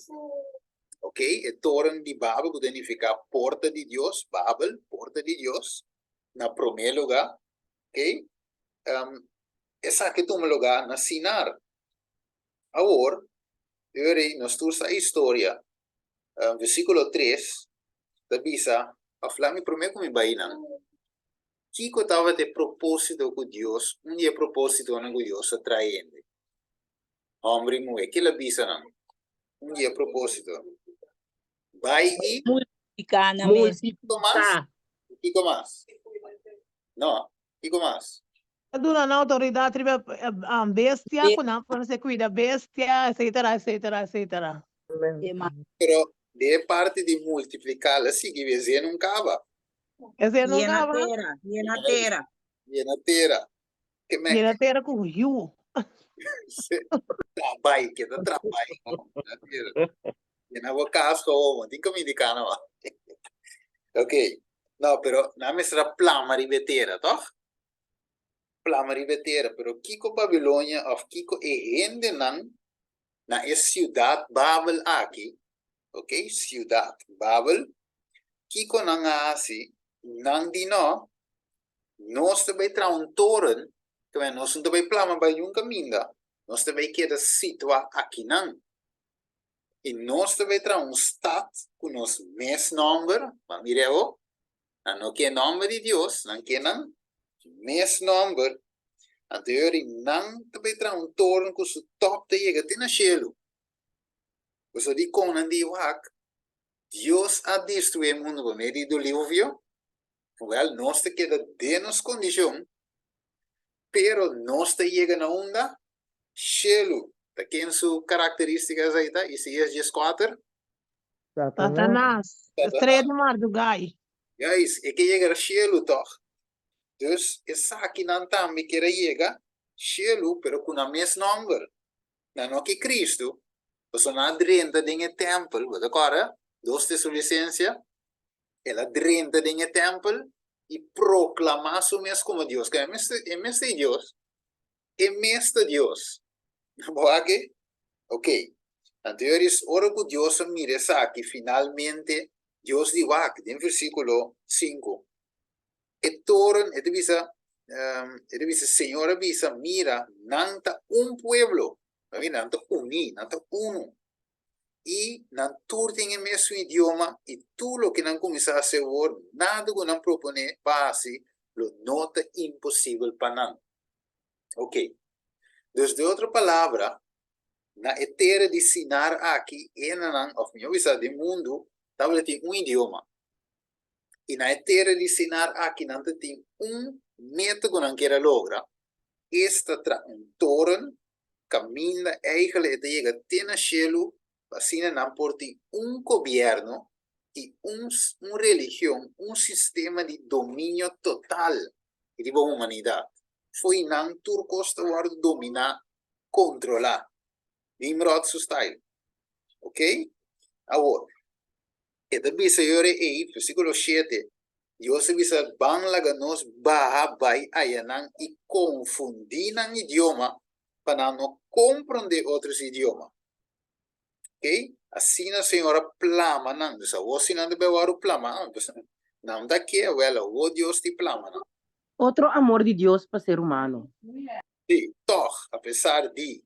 ok, e toren di Babel ku ta nifiká porta di Dios, Babel, porta di Dios, na promé lugá, ok, esaki tuma lugá na Sinar. Awor, e ora ei nos tur sa e historia. Versíkulo tres ta bisa, òf laat mi promé ku mi bai nan, kiko tabata e propósito ku Dios, un di e propósitonan ku Dios a trae hende, hòmber i muhé? Kila bisa nan? Un di e propósito, bai i. Multipliká nan mes. Kiko mas? Kiko mas? No, kiko mas? Ta duna nan outoridat riba bestia, ku nan por hasi kuida bestia, etsetera, etsetera, etsetera. Pero den e parti di multipliká la sigui esei no kaba. Esei no Yena kaba. tera, yena tera. Yena tera. Ke men. Yena tera ku yu. Trabai, keda trabai. Yena tera. Yena bo kas gewoon, tin kaminda di kana wak. Ok, no, pero nan mester a plama riba e tera, tòg? Plama riba e tera, pero kiko Babilonia òf kiko e hendenan na e siudat Babel aki, ok, siudat Babel, kiko nan a hasi? Nan di no, nos ta bai traha un toren, kaba nos no ta bai plama bai niun kaminda, nos ta bai keda situá akinan. I nos ta bai traha un stat ku nos mes nòmber, bo a mira awo? Nan no ke nòmber di Dios, nan ke nan mes nòmber. Anto e ora ei nan ta bai traha un toren ku su tòp ta yega te na shelu. Pasobra dikon nan di wak, Dios a destruí e mundu pa medio di diluvio? Wèl, nos ta keda den nos kondishon, pero nos ta yega na unda? Shelu. Ta ken su karakterístika esei ta? Isaías dieskuater. Satanas, estrella di mardugai. Guys, e ke yega na shelu tòg. Dus esakinan tambe kier a yega shelu, pero ku nan mes nòmber. Nan no ke Kristu, pasobra nan a drenta den e tèmpel, bo ta kòrda? Dos Tesalonisensia, el a drenta den e tèmpel i proklamá su mes komo Dios. Ke e mes ta e Dios. E mes ta Dios. Bo wak e? Ok. Anto e ora ora ku Dios a mira esaki, finalmente Dios di wak den versíkulo sinku, e toren, e ta bisa, e ta bisa, Señor a bisa, Mira, nan ta un pueblo. Mira, nan ta uní, nan ta unu. I nan tur tin e mesun idioma, i tur loke nan kuminsá hasi awor, nada ku nan proponé pa hasi lo no ta imposibel pa nan. Ok. Dus den otro palabra, na e tera di Sinar aki, enanan, òf mihó bisa den mundu, tabata tin un idioma. I na e tera di Sinar aki nan ta tin un meta ku nan kier a logra, esta tra un toren kaminda eigele e ta yega te na shelu, pa asina nan por tin un gobièrnu i un un religion, un sistema di dominio total riba humanidat. Fo'i nan tur kos ta wòrdu dominá, kontrolá. Nimrod su style. Ok? Awor. E ta bisa e ora ei, versíkulo shete, Dios a bisa, Ban laga nos baha bai ayanan i konfundí nan idioma pa nan no komprondé otro su idioma. Oké? Asina Señor a plama nan. Dus awor si nan ta bai wòrdu plamá, pues nan ta ke, wèl awor Dios tin plama nan. Otro amor di Dios pa ser humano. Sí, tòg, apesar di,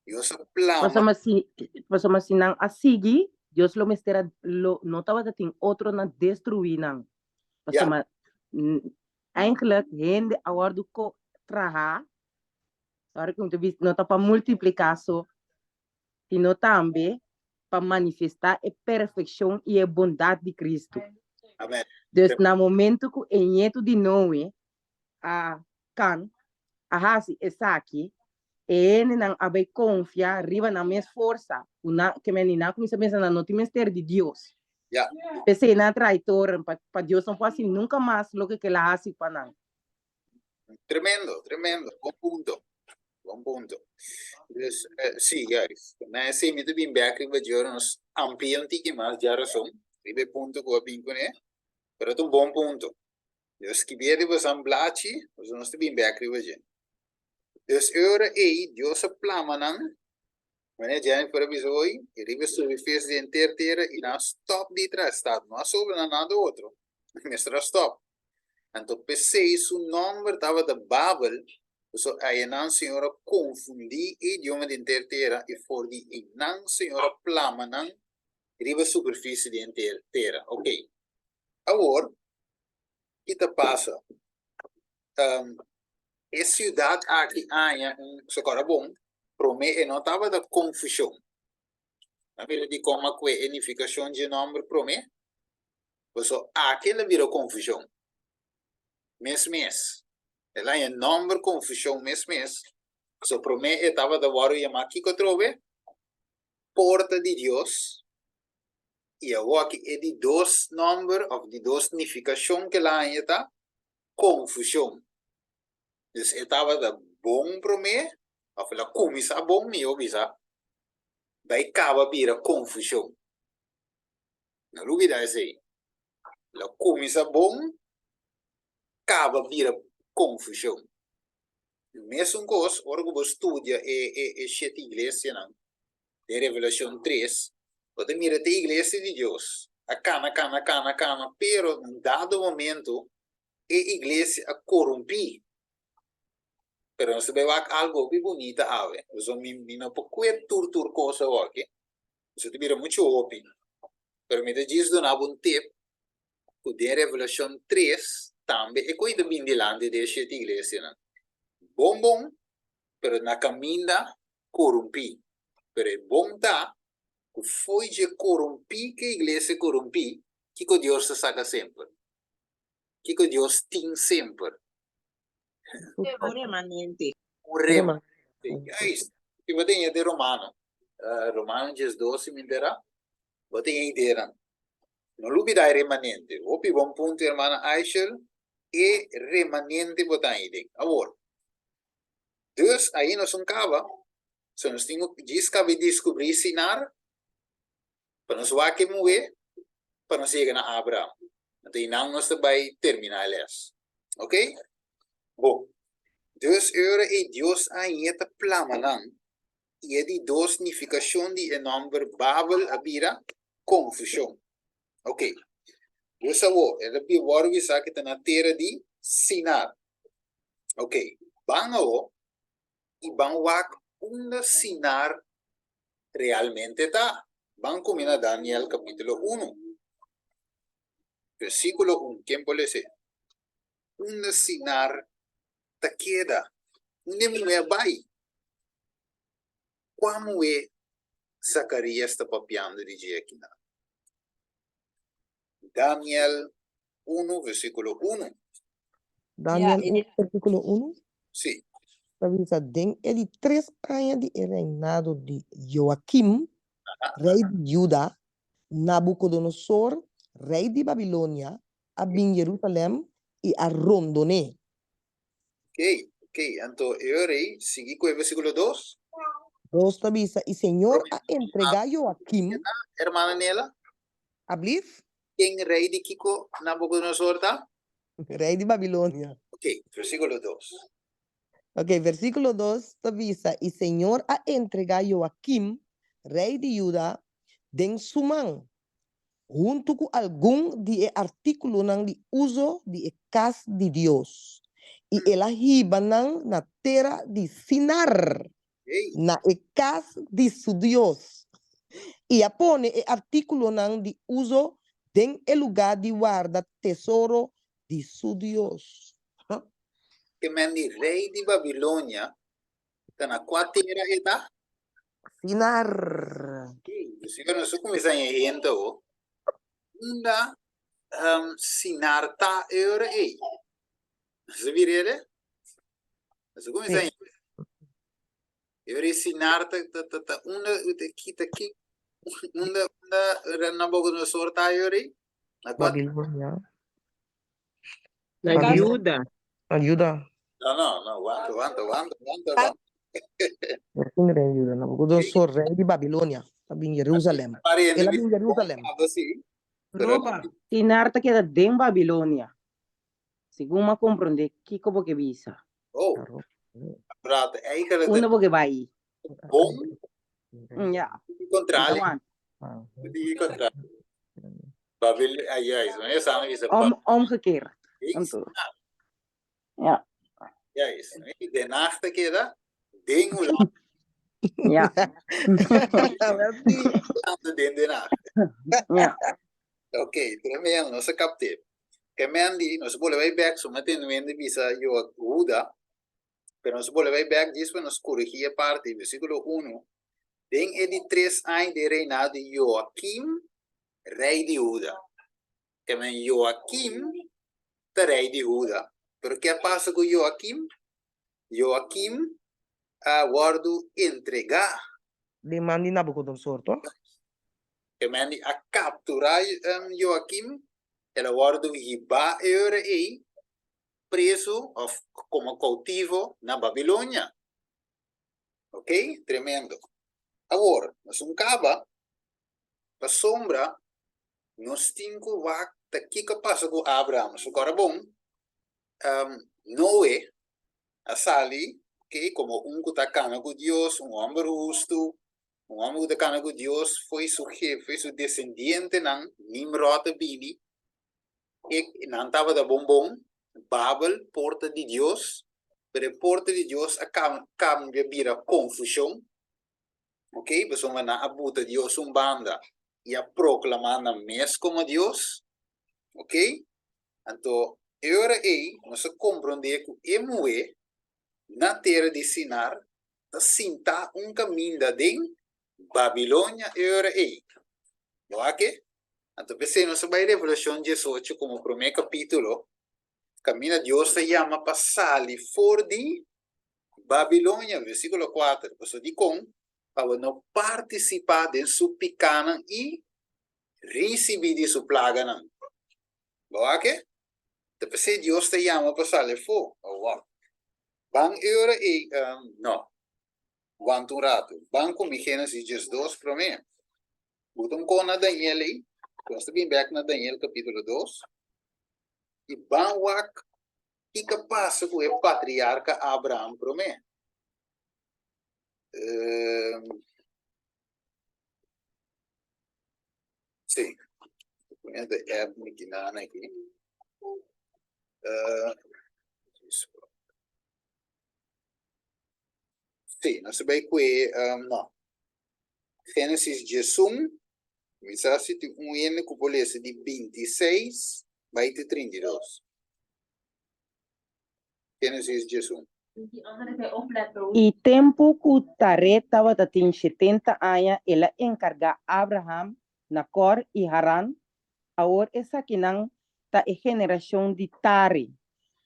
Dios a plama. Pasobra si, pasobra si nan a sigui, Dios lo mester a, lo no tabata tin otro na destruí nan. Ja. Pasobra eigenlijk hende a wòrdu ko trahá, ora ku mi ta bisa, no ta pa multipliká so, sino tambe pa manifestá e perfekshon i e bondat di Kristu. Amen. Dus na momento ku e ñetu di Noe a Kan a hasi esaki, e hendenan a bai konfia riba nan mes forsa, ku nan, ke men di nan kuminsá pensa nan no tin mester di Dios. Ya. P'esei nan a traha e toren pa, pa Dios no por hasi nunka mas loke ku el a hasi pa nan. Tremendo, tremendo. Bon punto. Bon punto. Dus, eh, sí, juist. Na esei mi ta bin bek riba dje ora nos amplia un tiki mas djarason riba e punto ku a bin kuné, pero ta un bon punto. Dios skibié riba san blachi, pasobra nos ta bin bek riba dje. Dus e ora ei Dios a plama nan, manera Jennifer a bisa hoy, i riba subi fes di henter tera i nan a stop di traha stad. No a sobra nan nada otro, nan mester a stop. Anto p'esei su nomber tabata Babel, pasobra ayanan Señor a konfundí e idioma di henter tera i for di einan Señor a plama nan riba superfisie di henter tera. Ok. Awor, ki ta pasa? Um, e siudat aki aña un, sokora bon, promé e no tabata konfushon. A mira di kon a kue e nifikashon dje nòmber promé? Paso aki el a bira konfushon. Mes mes. El haña nòmber konfushon mes mes. So promé e tabata wòrdu yamá kiko atrobe? Porta di Dios. I awoki e di dos nòmber òf di dos nifikashon ku el a haña ta konfushon. Dus e tabata bon promé, òf el a kuminsá bon, mihó bisa, bai kaba bira konfushon. No lubidá esei. El a kuminsá bon, kaba bira konfushon. Mesun kos ora ku bo studia e e shete iglesianan den Revelashon tres, bo ta mira te iglesia di Dios a kana, kana, kana, kana, pero na un dado momento e iglesia a korumpí. Pero nos ta bai wak algu hopi bunita awe, pasobra mi mi no por kue tur tur kos awoki, pasobra ta bira muchu hopi. Pero mi ta djis duna bo un tip ku den Revelashon tres tambe e koi ta bin dilanti di e shete iglesianan. Bon bon, pero na kaminda korumpí. Pero e bon ta ku fo'i dje korumpí ku e iglesia korumpí, kiko Dios ta saka semper? Kiko Dios tin semper? Un remanente. Un remanente. Juist. Si bo tin e Romano, Romano 12 si mi entera, bo tin e ideanan. No lubida e remanente. Hopi bon punto hermana Aishel, e remanente bo ta ahí den. Awor, Dus ahí nos un kaba, so nos tin ku djis kaba i diskubrí Sinar, pa nos wak e muhé, pa nos yega na Abraham. Anto einan nos ta bai terminá e lès. Ok? Bon. Dus e ora ei Dios a hañ'é ta plama nan, i e di dos nifikashon di e nòmber Babel a bira konfushon. Ok. Dus awor, e ta wòrdu bisá ku ta na tera di Sinar. Ok, ban awo i ban wak unda Sinar realmente ta. Ban kuminsá na Daniel kapítulo unu, versíkulo un. Ken por lesa? Unda Sinar ta keda? Unda e muhé a bai? Kua muhé Zakarías ta papiando di dje akinan? Daniel unu versíkulo unu. Daniel unu versíkulo unu. Sí. Ta bisa, Den e di tres aña di e reinado di Joakim, rei di Juda, Nabukodonosor, rei di Babilonia, a bin Jerusalèm i a rondon'é. Oké, oké. Anto e ora ei, sigui ku e versíkulo dos. Dos ta bisa, I Señor a entregá Joakim. Hermana Nela? Ablief? Ken rei di kiko Nabucodonosor ta? Rei di Babilonia. Ok, versíkulo dos. Ok, versíkulo dos ta bisa, I Señor a entregá Joakim, rei di Juda, den su man, huntu ku algun di e artíkulonan di uso di e kas di Dios, i el a hiba nan na tera di Sinar, na e kas di su dios, i a pone e artíkulonan di uso den e lugá di warda tesoro di su dios. Ke men di rei di Babilonia ta na kua tera e ta? Sinar. Sigur nos a kuminsá haña hende awo. Unda Sinar ta e ora ei? Nos a bira ele? Nos a kuminsá haña. E ora ei Sinar ta ta ta unda ki ta ki unda unda Nabucodonosor ta e ora ei? Na kua? Babilonia. Na Juda. Na Juda. No, no, no, wanta, wanta, wanta, wanta, wanta. Tin rei Juda, Nabucodonosor, rei di Babilonia, a bin Jerusalem. El a bin Jerusalem. Roba. Sinar ta keda den Babilonia. Segun m'a komprondé kiko bo ke bisa. Oh, praat eigenlijk Unda bo ke bai? Bon. Ja. Contrale. Die contrale. Babil, ah, juist. Wanneer samen is Om, omgekeerd. Anto. Ja. Juist. Den Haag te keda, den Hulanda. Ja. Den Den Haag. Ja. Ok, tremendo, nos a capte. Ke men di, nos bole bai bek, so meten wende bisa yo Huda, pero nos bole bai bek djis pa nos corrigi e parti, versículo 1. Den e di tres aña di reinado di Joaquim, rei di Huda. Ke men Joaquim ta rei di Huda. Pero ke a pasa ku Joaquim? Joaquim a wòrdu entregá. Den man di Nabucodonosor, to? Ke men di a kapturá Joaquim, el a wòrdu hibá e ora ei preso òf komo koutivo na Babilonia. Ok, tremendo. Awor, nos un kaba, pasobra nos tin ku wak ta kiko a pasa ku Abraham. Su kòrda bon, Noe a sali, ok, komo un ku ta kana ku Dios, un hòmber hustu, un hòmber ku ta kana ku Dios, foi su jefe, su desendientenan, Nimrod a bini, e nan tabata bon bon, Babel, porta di Dios, pero e porta di Dios a kambia bira konfushon, ok, pasobra nan a buta Dios un banda i a proklamá nan mes komo Dios, ok, anto e ora ei nos a komprondé ku e muhé na tera di Sinar ta sintá un kaminda den Babilonia e ora ei. Bo a ke? Anto p'esei nos a bai Revelashon diesocho komo promé kapítulo, kaminda Dios ta yama pa sali for di Babilonia, versíkulo kuater, pasobra dikon? Pa bo no partisipá den su pikánan i risibí di su plaganan. Bo a ke? Ta p'esei Dios ta yama pa sali afó. Oh, wow. Ban e ora ei, no. Wanta un ratu. Ban ku mi Génesis diesdos promé. Bo ta un kon na Daniel ei. Nos ta bin bèk na Daniel kapítulo dos. I ban wak kiko a pasa ku e patriarka Abraham promé. Sí. Pone de app mi kinana aki. Sí, nos ta bai kue, no. Génesis diesun, mi sa si tin un hende ku por lesa di bintiseis bai te trintidos. Génesis diesun. I tempu ku Taré tabata tin shetenta aña el a enkargá Abraham, Nakor i Haran. Awor esakinan ta e generashon di Tare.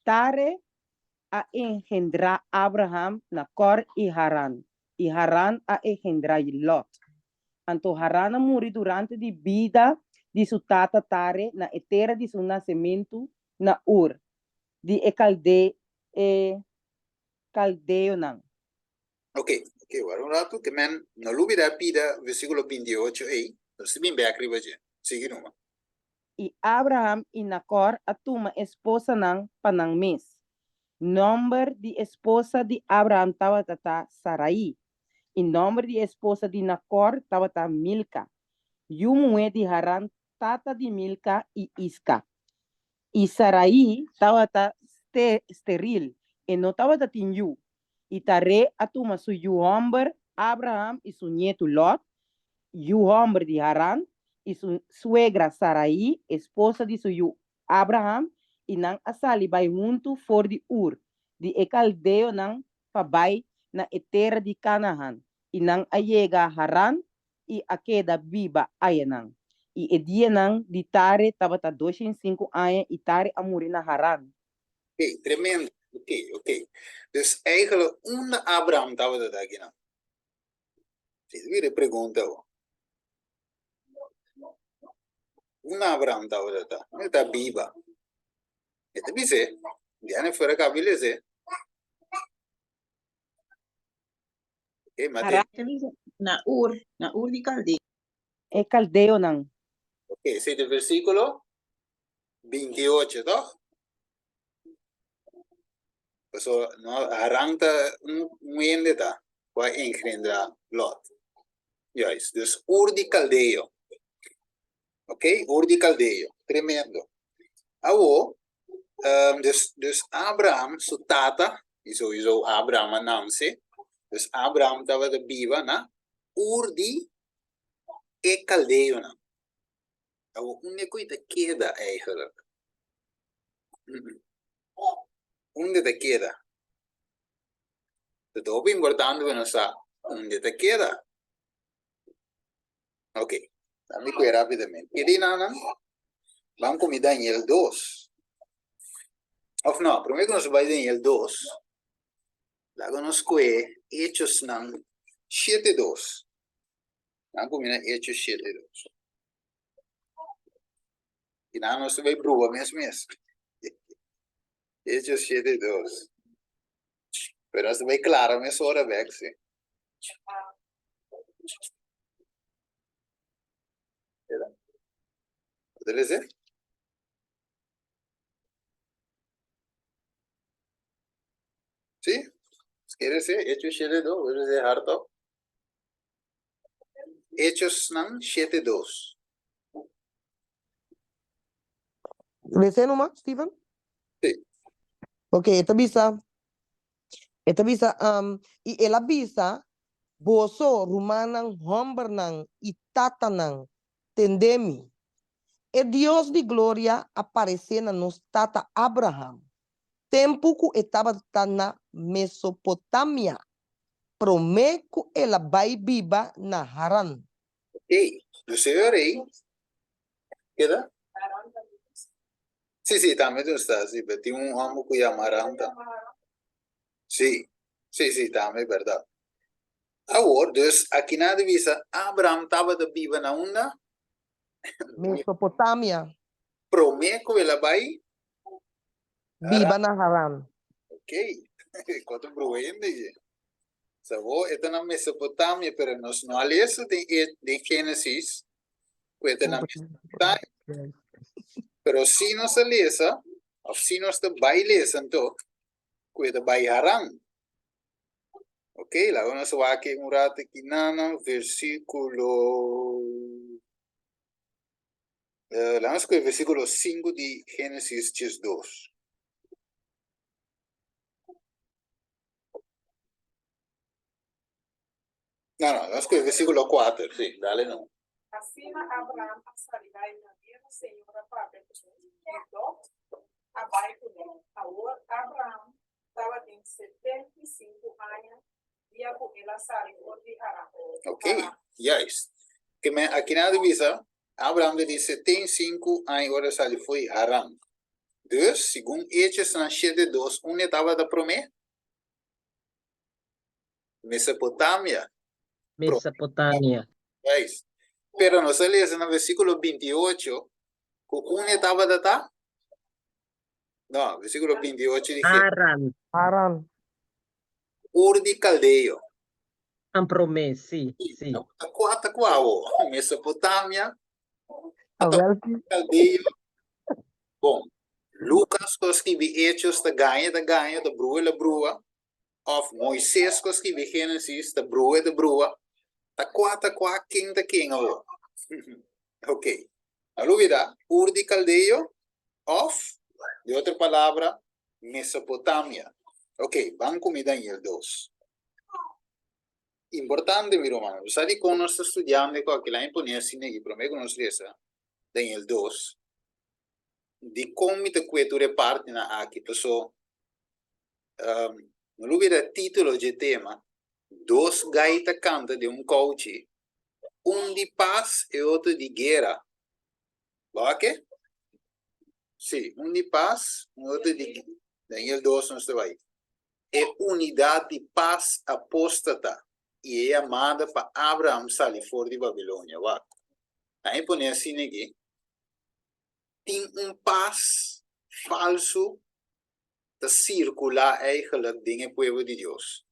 Tare a engendrá Abraham, Nakor i Haran, i Haran a engendrá Lot. Anto Haran a muri durante di bida di su tata Tare na e tera di su nasementu na Ur di e kalde e kaldeonan. Ok, ok, wara un ratu, ke men no lubida pida versíkulo binti i ocho ei, nos ta bin bèk riba dje. Sigui numa. I Abraham i Nakor a tuma esposanan pa nan mes. Nòmber di esposa di Abraham tabata ta Sarai, i nòmber di esposa di Nakor tabata Milka, yu muhé di Haran tata di Milka i Iska. I Sarai tabata steril, e no tabata tin yu. I Taré a tuma su yu hòmber Abraham i su ñetu Lòt, yu hòmber di Haran, i su suegra Sarai, esposa di su yu Abraham, i nan a sali bai huntu for di Ur di e kaldeonan pa bai na e tera di Kanahan, i nan a yega Haran i a keda biba ayanan. I e dianan di Tare tabata 205 aña, i Tare a muri na Haran. Oké, tremendo. Oké, oké. Dus eigenlijk unda Abraham tabata ta akinan? Si, ta bira e pregunta awor. Unda Abraham tabata ta? Unda e ta biba? E ta bis'é, Diana fuera kabi les'é. Oké, Mateo. Na Ur, na Ur di Kaldeo. E kaldeonan. Oké, esei ta versíkulo 28, toch? Paso, no, Haran ta un, un hende ta, ku a engendrá Lot. Juist, dus Ur di Kaldeo. Oké, Ur di Kaldeo. Tremendo. Awo, um, dus, dus Abraham, su tata, i sowieso Abraham a nanse, dus Abraham tabata biba na Ur di e Kaldeonan. Awo, unda ku i ta keda eigenlijk? Unda ta keda? Ta hopi importante pa nos sa unda ta keda. Ok, dami kue rapidamente. Kede nanan, ban kumi Daniel 2. Of no, prome ku nos bai Daniel 2, laga nos kue Hechosnan 7 2. Ban kumi na Hechos 7 2. I nan nos ta bai bruha mes mes. Hechos 7 2. Pero nos ta bai klara mesora bek, si. Debe ser? Sí? Quiere ser? Hechos 7 2, debe ser harto. Hechosnan 7 2. Lese numa, Steven? Sí. Ok, e ta bisa, e ta bisa, um, i el a bisa, Boso, rumannan hòmbernan i tatanan, tende mi. E Dios di gloria a paresé na nos tata Abraham, tempu ku e tabata na Mesopotamia, promé ku el a bai biba na Haran. Ok, dus e ora ei keda? Sí, sí, tambe tu sta, sí, pero tin un hòmber ku yama Haran tambe. Sí, sí, sí, tambe bèrdat. Awor, dus aki nan a bisa Abraham tabata biba na unda? Mesopotamia. Promé ku el a bai Biba na Haran. Ok, kua ta bruha hende aki. Sa bo, e ta na Mesopotamia, pero nos no a lesa den e den Génesis ku e ta na Mesopotamia. Pero si nos a lesa, òf si nos ta bai lesa anto, ku e ta bai Haran. Ok, laga nos wak un rato aki nan, versíkulo Laga nos kohe versíkulo 5 di Génesis 12. No, no, nos kohe versíkulo 4, sí, dale no. Asina Abraham a sali bai manera Señor a papia kuné, i Lot a bai kuné. Awor Abraham tabatin 75 aña dia ku el a sali for di Haran. Ok, juist. Ke men aki nan ta bisa, Abraham ta di 75 aña ora el sali fo'i Haran. Dus, segun Hechosnan shete dos, unda e tabata promé? Mesopotamia. Mesopotamia. Juist. Pero nos a lesa na versíkulo 28 ku unda e tabata ta? No, versíkulo 28 di Génesis. Haran. Haran. Ur di Kaldeo. An promé, sí, sí. Ta kua ta kua awo? Mesopotamia. Awel Caldeo. Bon, Lucas ku a skibi Hechos ta gaña ta gaña, ta brua la brua. Of Moises ku a skibi Genesis ta brua ta brua. Ta kua ta kua, ken ta ken awor? Ok, no lubida, Ur di Caldeo of, di otro palabra, Mesopotamia. Ok, ban ku mi Daniel dos. Importante mi ruman, bo sa dikon nos ta studiando e kòki? Laña pone asina aki promé ku nos lesa Daniel dos. Dikon mi ta kue tur e partinan aki? Paso no lo bira título dje tema, Dos gai ta kanta den un kouchi, un di pas e otro di guera. Bo a ke? Sí, un di pas, un otro di Daniel dos nos ta bai. E unidat di pas apóstata i e yamada pa Abraham sali for di Babilonia. Wak, nan e pone asina aki, Tin un pas falsu ta sirkulá eigenlijk den e pueblo di Dios.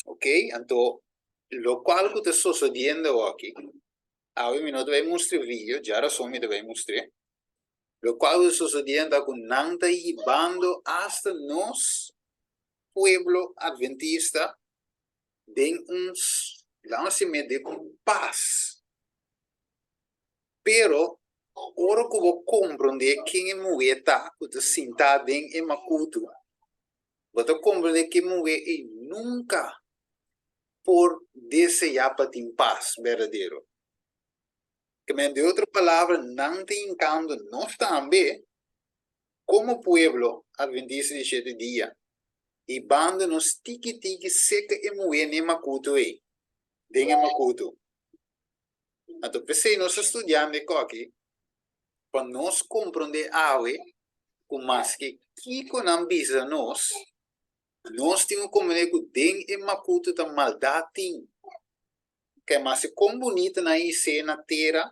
Ok, anto lokual ku ta sosodiendo awoki, awe mi no ta bai mustra e video, djarason mi ta bai mustr'é. Lokual ku ta sosodiendo ta ku nan ta hibando asta nos pueblo adventista den un, laga nos siña den un pas. Pero ora ku bo komprondé ken e muhé ta ku ta sintá den e makutu, bo ta komprondé ku e muhé ei nunka por deseá pa tin pas berdadero. Ke men, den otro palabra, nan ta hinkando nos tambe komo pueblo adventista di shete dia, hibando nos tiki tiki seka e muhé n'e makutu ei, den e makutu. Anto p'esei nos ta studiando e koki pa nos komprondé awe ku maske kiko nan bisa nos, nos tin ku komprondé ku den e makutu ta maldat tin. Ke maske kon bunita nan his'é na tera,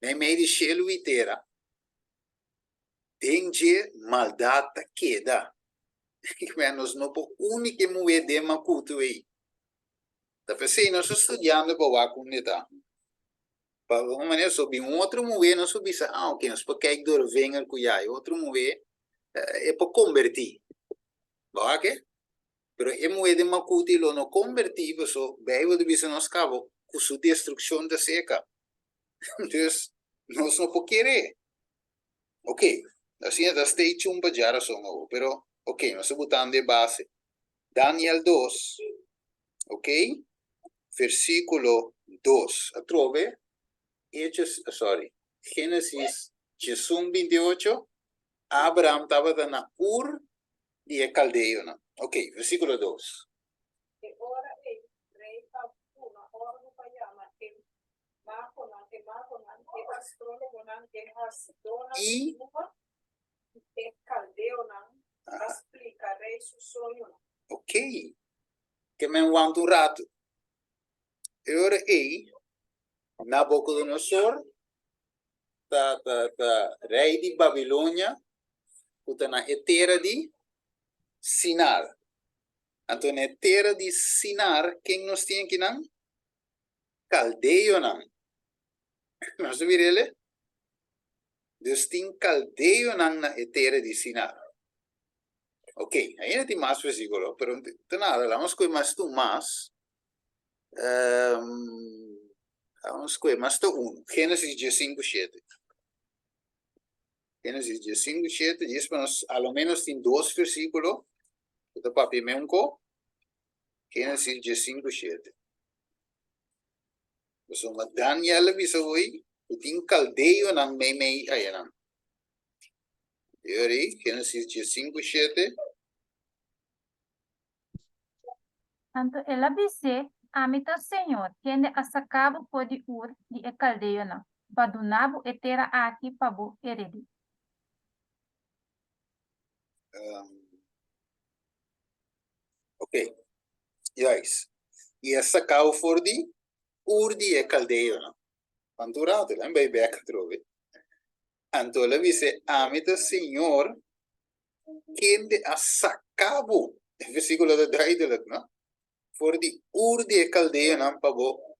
meimei di shelu i tera, den dje maldat ta keda. Nos no por uni ku e muhé den makutu ei. Ta p'esei nos ta studiando pa wak unda ta. Pa un manera so bin un otro muhé nos por bisa, ah oke, nos por kijk door vinger ku ya e otro muhé e por kombertí. Bo wak e? Pero e muhé den makuti lo no kombertí paso Beibel ta bisa nos kaba ku su destrukshon ta seka. Dus nos no por kere. Oke, asina ta stay tuned pa djarason awor, pero oke, nos ta butando e base. Daniel dos, ok, versíkulo dos. Atrobe, Hechos, sorry, Génesis diesun 28, Abraham tabata na Ur di e kaldeonan. Ok, versíkulo dos. E ora ei rei a duna òrdu pa yama e magonan, e magonan, e astrólogonan, e hasidónan di bruha i e kaldeonan pa splika rei su soñonan. Ok, ke men wanta un ratu. E ora ei, Nabucodonosor ta ta ta rei di Babilonia ku ta na e tera di Sinar. Anto na e tera di Sinar ken nos tin akinan? Kaldeonan. Nos ta mira el? Dus tin kaldeonan na e tera di Sinar. Ok, ainda tin mas versíkulo, pero ta nada, laga nos skohe mas tu mas. Um, laga nos skohe mas ta unu. Génesis diesinku shete. Génesis diesinku shete, djis pa nos a lo menos tin dos versíkulo ku ta papia meun ko. Génesis diesinku shete. Pasobra Daniel a bisa hoy ku tin kaldeonan meimei ayanan. Yori, Génesis diesinku shete. Anto el a bis'é, Ami ta Señor, kende a saka bo for di Ur di e kaldeonan, pa duna bo e tera aki pa bo heredí. Ok, juist. I a saka bo for di Ur di e kaldeonan. Cuantu rato el a bai bek atrobe. Anto el a bis'é, Ami ta Señor, kende a saka bo, e versíkulo ta duidelijk, no? For di Ur di e kaldeonan pa bo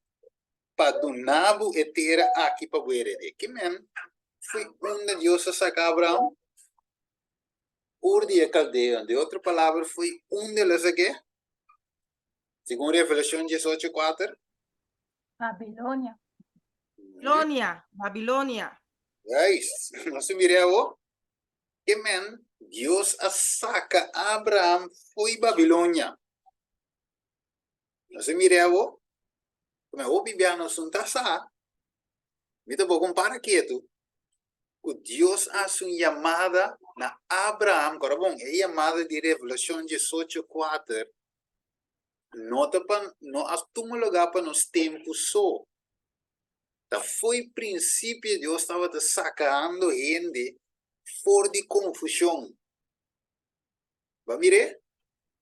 pa duna bo e tera aki pa bo hered'é. Ke men fo'i unda Dios a saka Abraham? Ur di e kaldeonan. Den otro palabra, fo'i unda el a sak'é? Segun Revelashon 18, 4. Babilonia. Babilonia, Babilonia. Juist, nos a mira awor. Ke men Dios a saka Abraham fo'i Babilonia. Nos a mira awor. Kuma hopi bia nos no ta sa. Mi ta bo kompara ketu ku Dios a hasi un yamada na Abraham. Kora bon, e yamada di Revelashon 18, 4 no ta pa no a tuma lugá pa nos tempu so. Ta fo'i prinsipio Dios tabata sakando hende for di konfushon. Bo a mir'é?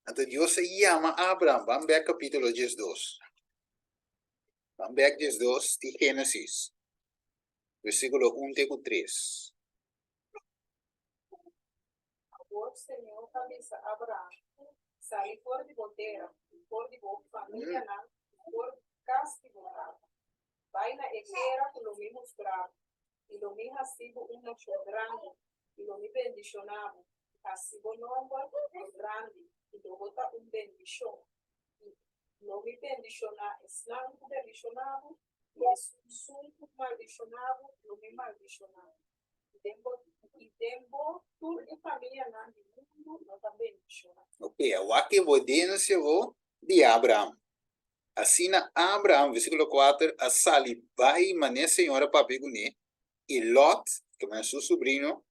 Anto Dios a yama Abraham. Ban bèk kapítulo 12. Ban bèk 12 di Génesis, versíkulo 1 te ku 3. Awor Señor a bisa Abraham, Sali for di bo tera, for di bo famianan i for di kas di bo tata. Bai na e tera ku lo mi mustra bo, i lo mi hasi bo un nashon grandi, i lo mi bendishoná bo, i hasi bo nòmber grandi, i lo bo ta un bendishon. I lo mi bendishoná esnan ku bendishoná bo, i esun ku maldishoná bo, lo mi maldishoná. I den bo, i den bo tur e famianan di mundu lo ta bendishoná. Ok, awor ke bo densia bo di Abraham. Asina Abraham, versíkulo 4, a sali bai manera Señor a papia kuné, i Lot, ku ta su subrino,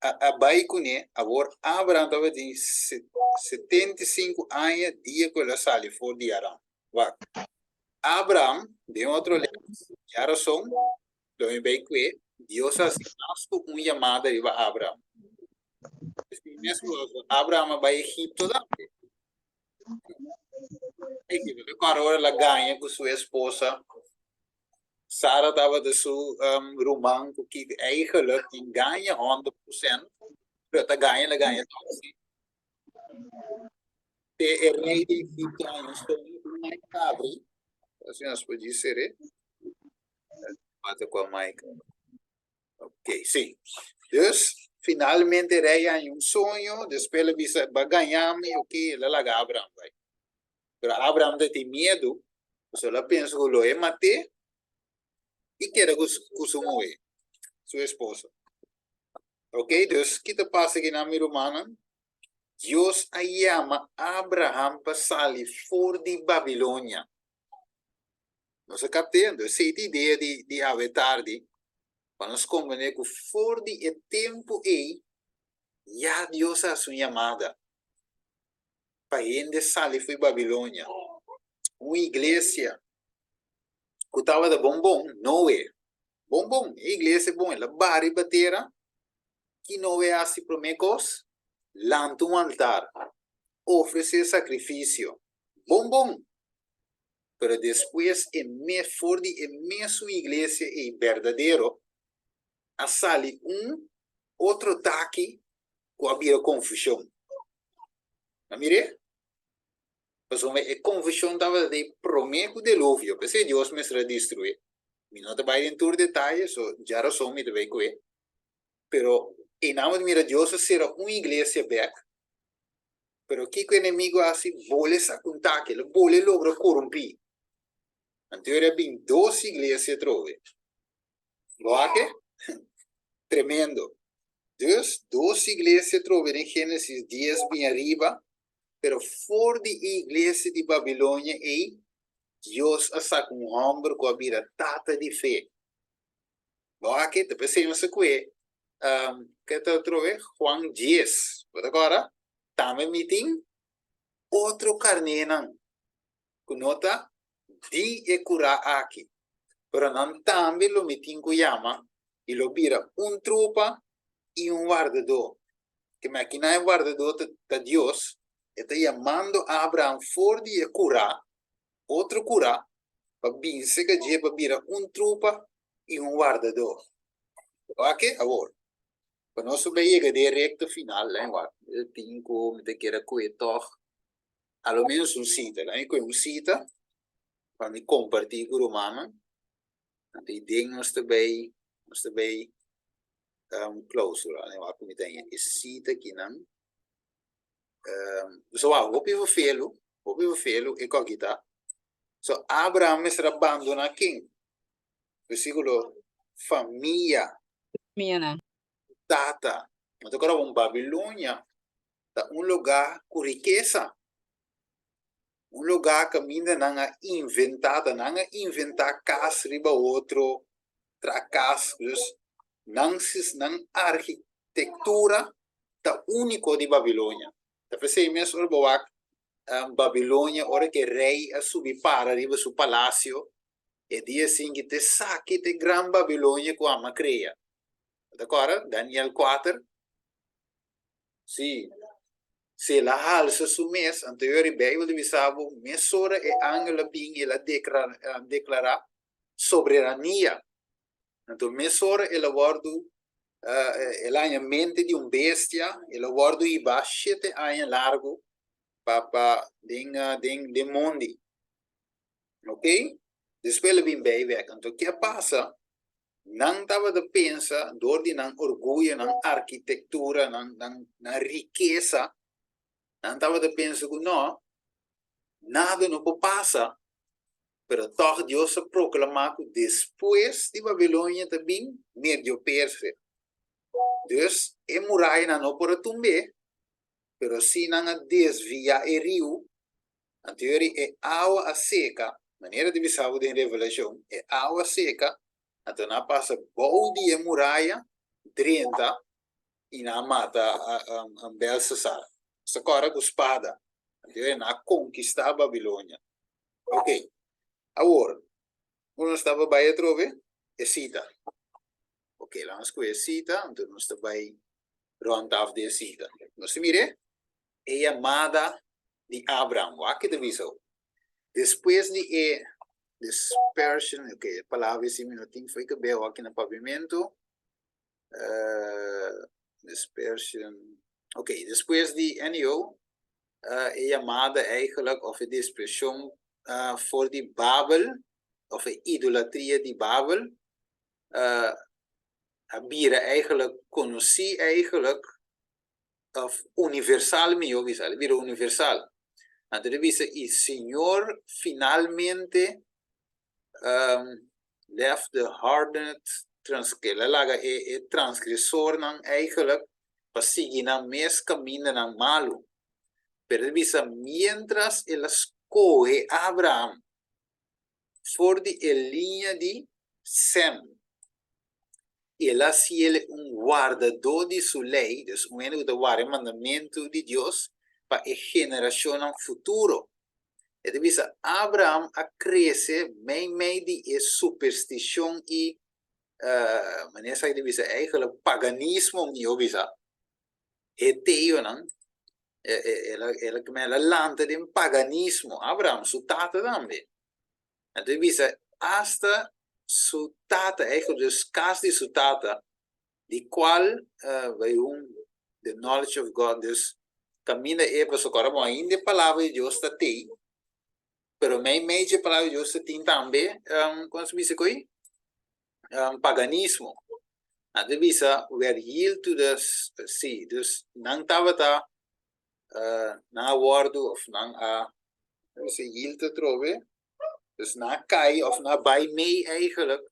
a a bai kuné. Awor Abraham tabatin 75 aña dia ku el a sali for di Haran. Wak, Abraham, den otro lès, ya rason, Lo mi bay kue, Dios a hasi mas ku un yamada riba Abraham. Esei mes ku Abraham a bai Egipto tambe. Egipto, te kòrda ora el a gaña ku su esposa. Sara tabata su um, ruman ku ki eigenlijk tin gaña 100%, pero ta gaña, el a gaña tòg sí. Te e rei di Egipto a haña un soño ku Mike abri. Asina nos por djis ser'é. Mata ku a Mike. Ok, sí. Dus, finalmente rei a haña un soño, despues el a bisa, Bo a gaña mi, ok, el a laga Abraham bai. Pero Abraham ta tin miedu, pasobra el a pensa ku lo e mat'é i keda ku ku su muhé, su esposa. Ok, dus ki ta pasa akinan, mi rumannan? Dios a yama Abraham pa sali for di Babilonia. Nos a kapt'é, anto esei ta idea di di awe tardi, pa nos komprendé ku for di e tempu ei ya Dios a hasi un yamada pa hende sali for di Babilonia. Un iglesia ku tabata bon bon, Noe, bon bon, e iglesia bon, el a baha riba tera, ki Noe a hasi promé kos? Lanta un altar, ofresé sakrifisio, bon bon. Pero despues e mes for di e mesun iglesia ei berdadero a sali un otro taki ku a bira konfushon. A mir'é? Pasobra e konfushon tabata den promé ku deluvio, p'esei Dios mester a destruí. Mi no ta bai den tur detaye, so djarason mi ta bai ku e. Pero einan bo ta mira Dios a sera un iglesia bèk. Pero kiko enemigo a hasi? Bole sa ku un taki, el a bole logra korumpí. Anto a bin dos iglesia atrobe. Bo a ke? Tremendo. Dus, dos iglesia atrobe den Génesis 10 bin ariba, pero for di e iglesia di Babilonia ei, Dios a saka un hòmber ku a bira tata di fe. Bo a ke? Ta p'esei nos a kue, um, ke ta atrobe? Juan 10. Bo ta kòrda? Tambe mi tin otro karnénan ku no ta di e kurá aki, pero nan tambe lo mi tin ku yama i lo bira un trupa i un wardadó. Ke makiná e wardadó ta, ta Dios, e ta yamando Abraham for di e kurá, otro kurá, pa bin serka dje pa bira un trupa i un wardadó. Wak awor, Pa nos por yega den recta final, lei wak, mi ta tin cu mi ta kere cue tog a lo menos un cita. Lei cue un cita. pa mi kompartí ku rumannan. Anto i den nos ta bai, nos ta bai um, klausura. Ane wak ku mi ta haña e sita akinan. Um, so wak, hopi vervelu, hopi vervelu e koki ta. So Abraham mester a bandoná ken? Versíkulo, famia. Famianan. Tata. No ta kòrda bon, Babilonia ta un lugá ku rikesa. Un lugá kaminda nan a inventá, ta nan a inventá kas riba otro, traha kas. Dus nan nan arkitektura ta úniko di Babilonia. Ta p'esei mes ora bo wak Babilonia, ora ku e rei a subi para riba su palasio, e dia sinki ta esaki ta e gran Babilonia ku amo a krea. Bo ta kòrda Daniel kuater? Sí. Si el a halsa su mes, anto e ora e Bijbel ta bisa bo, mesora e angel a bin i el a deklará soberania. Anto mesora el a wòrdu, el a haña mente di un bestia, el a wòrdu hibá shete aña largu pa pa den den den mondi. Ok? Despues el a bin bei bèk. Anto ke a pasa? Nan tabata pensa dor di nan orguyo, nan arkitektura, nan, nan, nan rikesa, nan tabata pensa ku no, nada no por pasa. Pero tòg Dios a proklamá ku despues di Babilonia ta bin Medio-Persia. Dus, e murayanan no por a tumb'é, pero sí nan a desviá e riu Anto yori e awa a seka, manera di bisa bo den Revelashon, e awa a seka, anto nan a pasa bou di e muraya, drenta, i nan a mata Belsasar. Nos ta kòrda ku spada. Anto yori nan a konkistá Babilonia. Ok, awor, unda nos tabata bai atrobe? E sita. Ok, laga nos kohe e sita, anto nos ta bai rònt af di e sita. Nos ta mir'é? E yamada di Abraham. Wak ke ta bisa ho. Despues di e dispersion, ok, e palabra esi mi no tin fo'i kab'é awor aki na papiamentu. Dispersion, ok, despues di NEO, e yamada eigenlijk of e dispersion for di Babel, of e idolatria di Babel, a bira eigenlijk konosí eigenlijk of universal mihó bisa, el a bira universal. Anto el a bisa i Señor finalmente left the hardened trans el a laga e e transgresornan eigenlijk pa sigui nan mes kamindanan malu. Pero el a bisa mientras el a skohe Abraham for di e liña di Sem. I el a hasiel un wardadó di su lei, dus un hende ku ta warda e mandamentu di Dios pa e generashonnan futuro. E ta bisa, Abraham a krese meimei di e superstishon i, manera esaki ta bisa, eigenlijk paganismo mihó bisa, heteonan, el a, el a, el a lanta den paganismo, Abraham, su tata tambe. Anto e bisa, asta su tata, eigenlijk dus kas di su tata, di kual by whom the knowledge of God, dus kaminda e pasobra kòrda bon ainda e palabra di Dios ta tei, pero meimei dje palabra di Dios ta tin tambe, kon se bisa koe? Paganismo. Anto e bisa, were yield to the sea, dus nan tabata nan a wòrdu òf nan a se yield atrobe, dus nan a kai òf nan a bai mei eigenlijk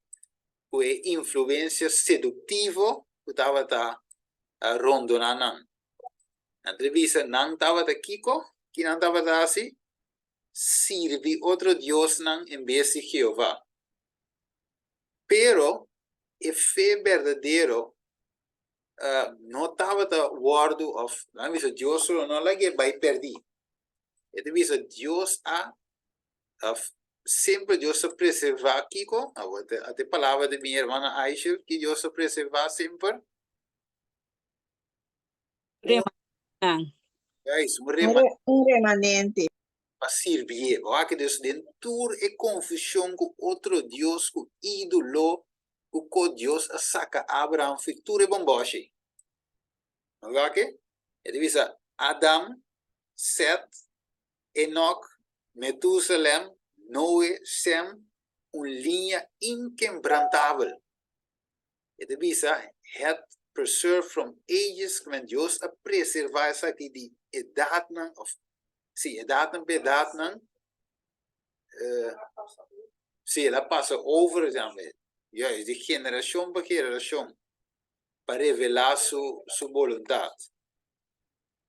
ku e influensia seduktivo ku tabata rondoná nan. Nan ta bisa nan tabata kiko? Ki nan tabata hasi? Sirbi otro diosnan en bes di Jehová. Pero e fe berdadero no tabata wòrdu òf nan a bisa Dios lo no lag'é bai pèrdí. E ta bisa Dios a òf semper Dios a preservá kiko? Awor ata e palabra di mi hermana Aishel ki Dios a preservá semper? Remanentenan. Juist, un rema. Un remanente. Pa sirbié. Bo wak dus den tur e konfushon ku otro dios, ku ídolo, ku ko Dios a saka Abraham fi tur e bombòshi. No wak? E ta bisa Adam, Set, Enok, Metusalem, Noe, Sem, un liña inkebrantabel. E ta bisa, Hath preserved from ages, kimen Dios a preservá esaki di edatnan, òf, sí, edatnan pa edatnan, sí, el a pasa over, juist, di generashon pa generashon, pa revelá su, su boluntat.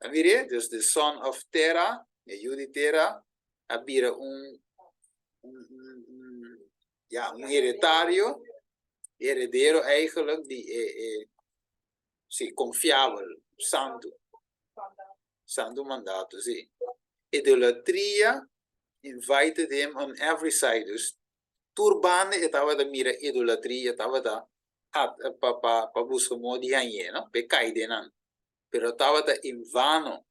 A mir'é? Dus the son of Tera, e yu di Tera, a bira un, un, un, un, ja, un heretario, heredero eigenlijk di e, e, sí, confiabel, santu, santu mandato, sí. Idolatria invited him on every side, dus tur banda e tabata mira idolatria, tabata at, pa, pa, pa busca modo di hañ'é, no, p'e cai den nan. pero tabata en vano,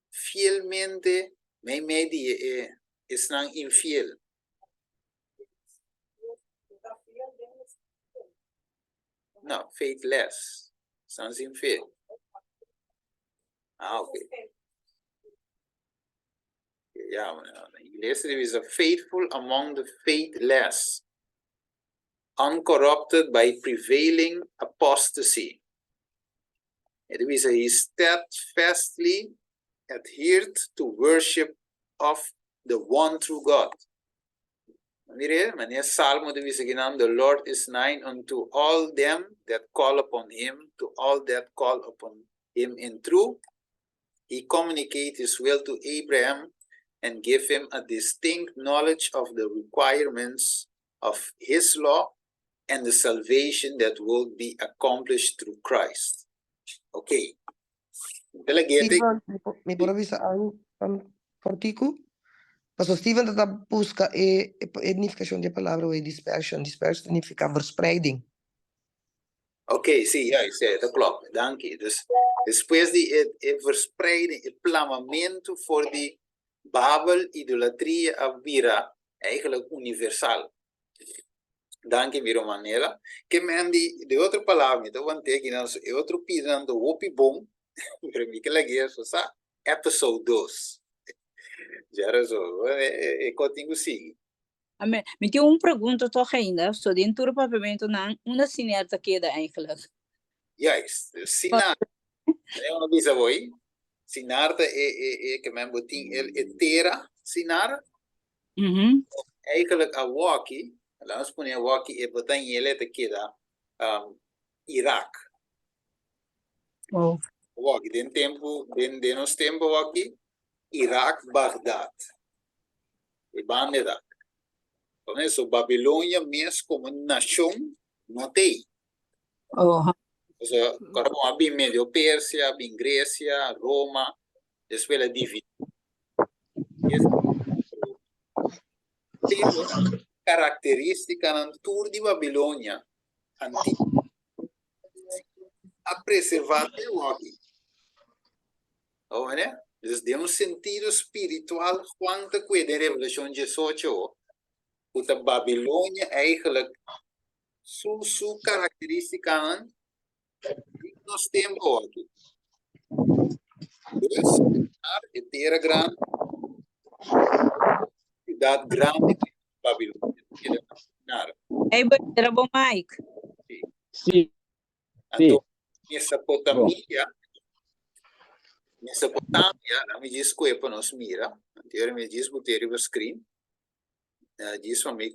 fielmente meimei di e esnan infiel. No, faithless, esnan sin fe. Ah, ok. Ja, na ingles ta bisa faithful among the faithless. Uncorrupted by prevailing apostasy. E ta bisa he steadfastly adhered to worship of the one true God. Mire, manera Salmo ta bisa kinan, The Lord is nigh unto all them that call upon him, to all that call upon him in truth. He communicate his will to Abraham and give him a distinct knowledge of the requirements of his law and the salvation that will be accomplished through Christ. Ok. Delegete. Steven, mi por a bisa algo kortiku? Paso Steven ta buska e e nifikashon di e palabra wey dispersion. Dispersion ta nifiká verspreiding. Ok, sí, juist, sí, ta klopt. Danki. Dus despues di e e verspreiding, e plamamentu for di Babel, idolatria a bira eigenlijk universal. Danki mi ruman Nela. Ke men di di otro palabra mi ta want'é aki nan e otro pidanan ta hopi bon, pero mi ke lag'é so sa episode dos. Djarazo, e kos tin ku sigui. Amen. Mi tin un pregunta toch ainda. So den tur papiamentunan, unda Sinar ta keda eigenlijk? Juist. Sinar, manera bo bisa bo ei, Sinar ta e e e ke men bo tin el e tera Sinar. Eigenlijk awoki, laat nos pone awoki e bo ta yele ta keda Irak. Oh. Awoki den tempu den den nos tempu awoki Irak Bagdad. E banda ta. Con eso Babilonia mes como nashon no t'ei. Oh. Osea, ora bo a bin medio Persia, bin Grecia, Roma, despues el a dividi. Pero karakterístikanan tur di Babilonia antiguo a preservá te awoki. Oe? Dus den un sentido spiritual Juan ta kue den Revelashon diesocho ku ta Babilonia eigenlijk su su karakterístikanan den nos tempu aki. Dus, e tera grandi, siudat grandi di Babilonia, keda na Sinar. Hey, era bo mic. Sí. Sí. Anto, Mesopotamia, Mesopotamia, mi djis kue pa nos mira, anterior mi djis bot'é riba screen, djis pa mi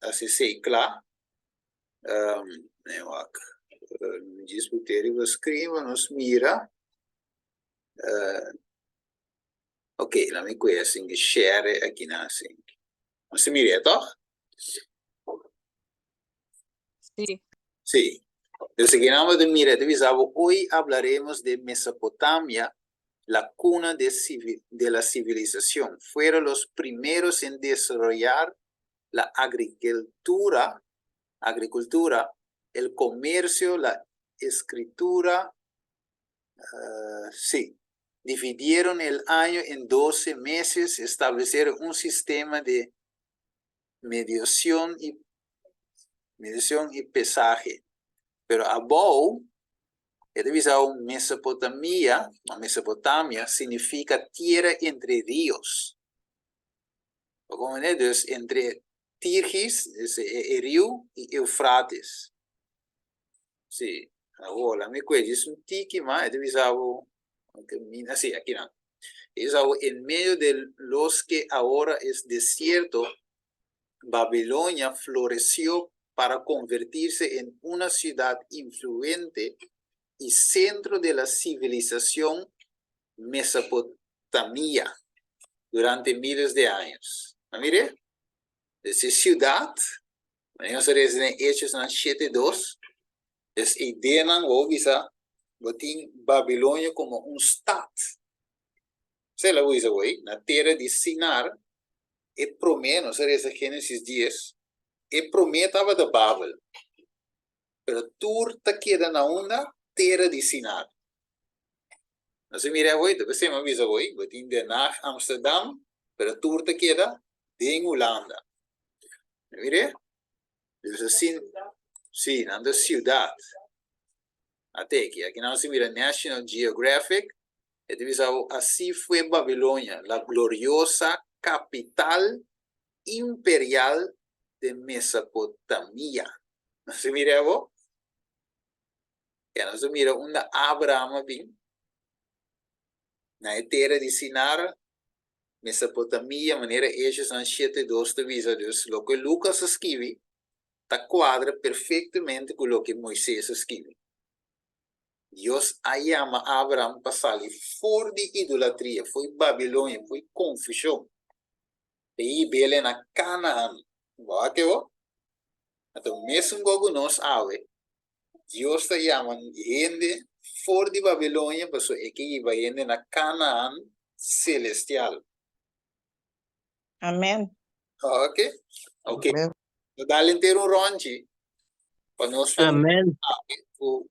hasi esei kla. Nee, wak. Djis bot'é riba screen pa nos mira. Ok, laat mi kue asin ki share aki na asin. Nos ta mir'é tòg? Sí. Sí. Dus aki nan bo ta mira, ta bisa bo, Hoy hablaremos de Mesopotamia, la cuna de de la civilización. Fueron los primeros en desarrollar la agricultura, agricultura, el comercio, la escritura, sí, dividieron el año en 12 meses, establecieron un sistema de medición y medición y pesaje. Pero abou, e ta bisa Mesopotamia, o Mesopotamia, significa tierra entre ríos. Bo comprende? Dus entre Tigris, dus e, e riu, i Eufrates. Sí, awor la mi kue djis un tiki mas, e ta bisa bo, mina, sí, akinan. E bisa bo, en medio de los que ahora es desierto, Babilonia floreció para convertirse en una ciudad influente y centro de la civilización Mesopotamia durante miles de años. A mire? Dus e ciudad, wanneer nos a reza den Hechosnan 7:2, dus e ideanan bo bisa, bo tin Babilonia como un stad. Esei la bo bisa bo ei, na tera di Sinar, e promé, nos a reza Génesis 10, e promé tabata Babel. Pero tur ta keda na unda? Tera di Sinar. Nos a mira awor, ta pesey mi a bisa awor, bo tin Den Haag, Amsterdam, pero tur ta keda den Hulanda. Mira? Dus asin, si, nan ta ciudad. Ate aki, aki nan a mira National Geographic, e ta bisa bo, así fue Babilonia, la gloriosa capital imperial de Mesopotamia. Nos a mira abo? Ya nos a mira unda Abraham a bin, na e tera di Sinar, Mesopotamia, manera Hechosnan 7:2 ta bisa. Dus loke Lucas a skibi ta kuadra perfectamente ku loke Moises a skibi. Dios a yama Abraham pa sali for di idolatria, for di Babilonia, for di konfushon. E hib'el na Canaan. Bo a ke bo? Anto mesun go ku nos awe, Dios ta yama hende for di Babilonia pasobra e ke hiba hende na Canaan celestial. Amen. Ok, ok. No dal henter un ronchi pa nos por Amen. ku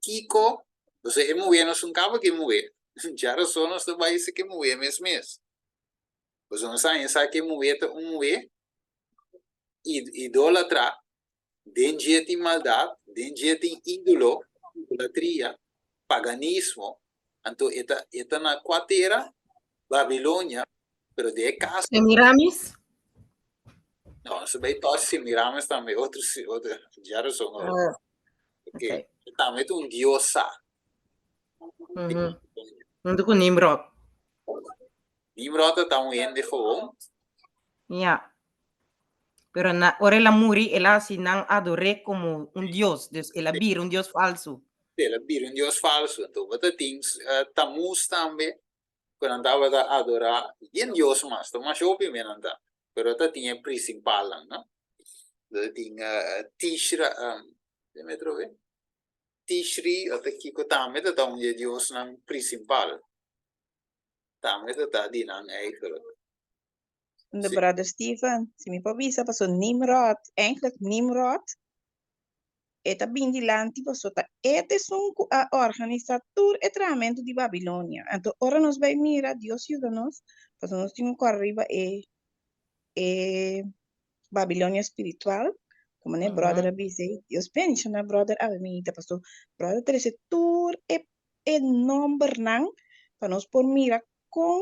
kiko, pasobra e muhé nos un kaba ke muhé. Djarason nos ta bai si ke muhé mes mes. Pasobra nos haña sa ke muhé ta un muhé idólatra, den dje tin maldat, den dje tin ídolo, idolatria, paganismo, anto e ta e ta na kua tera? Babilonia, pero den e kas. Semiramis? No, nos ta bai tòch Semiramis tambe, otro otro djarason awor. Ah, Ok, tambe ta un diosa. Huntu ku Nimrod. Nimrod ta un hende gewoon. Ja. Pero na, ora el a muri, el a hasi nan ador'é komo un dios. Dus el a bira un dios falsu. El a bira un dios falsu. Anto bo ta tin Tamuz tambe, ku nan tabata adorá yen dios mas. Ta masha hopi men nan ta. Pero ta tin e prinsipalnan, no? Bo ta tin Tishra, deme atrobe. Tishri, ota kiko tambe ta ta un di e diosnan prinsipal. Tambe ta ta di nan eigenlijk. De Sí. brother Steven, si mi por bisa paso Nimrod, eigenlijk Nimrod, e ta bin dilanti paso ta e ta esun ku a organisa tur e trahamentu di Babilonia. Anto ora nos bai mira, Dios yuda nos, paso nos tin ku kòrda riba e e Babilonia spiritual, komo ne brother a bisa ei, Dios bendiciona brother awe mi paso brother trese tur e e nòmbernan pa nos por mira kon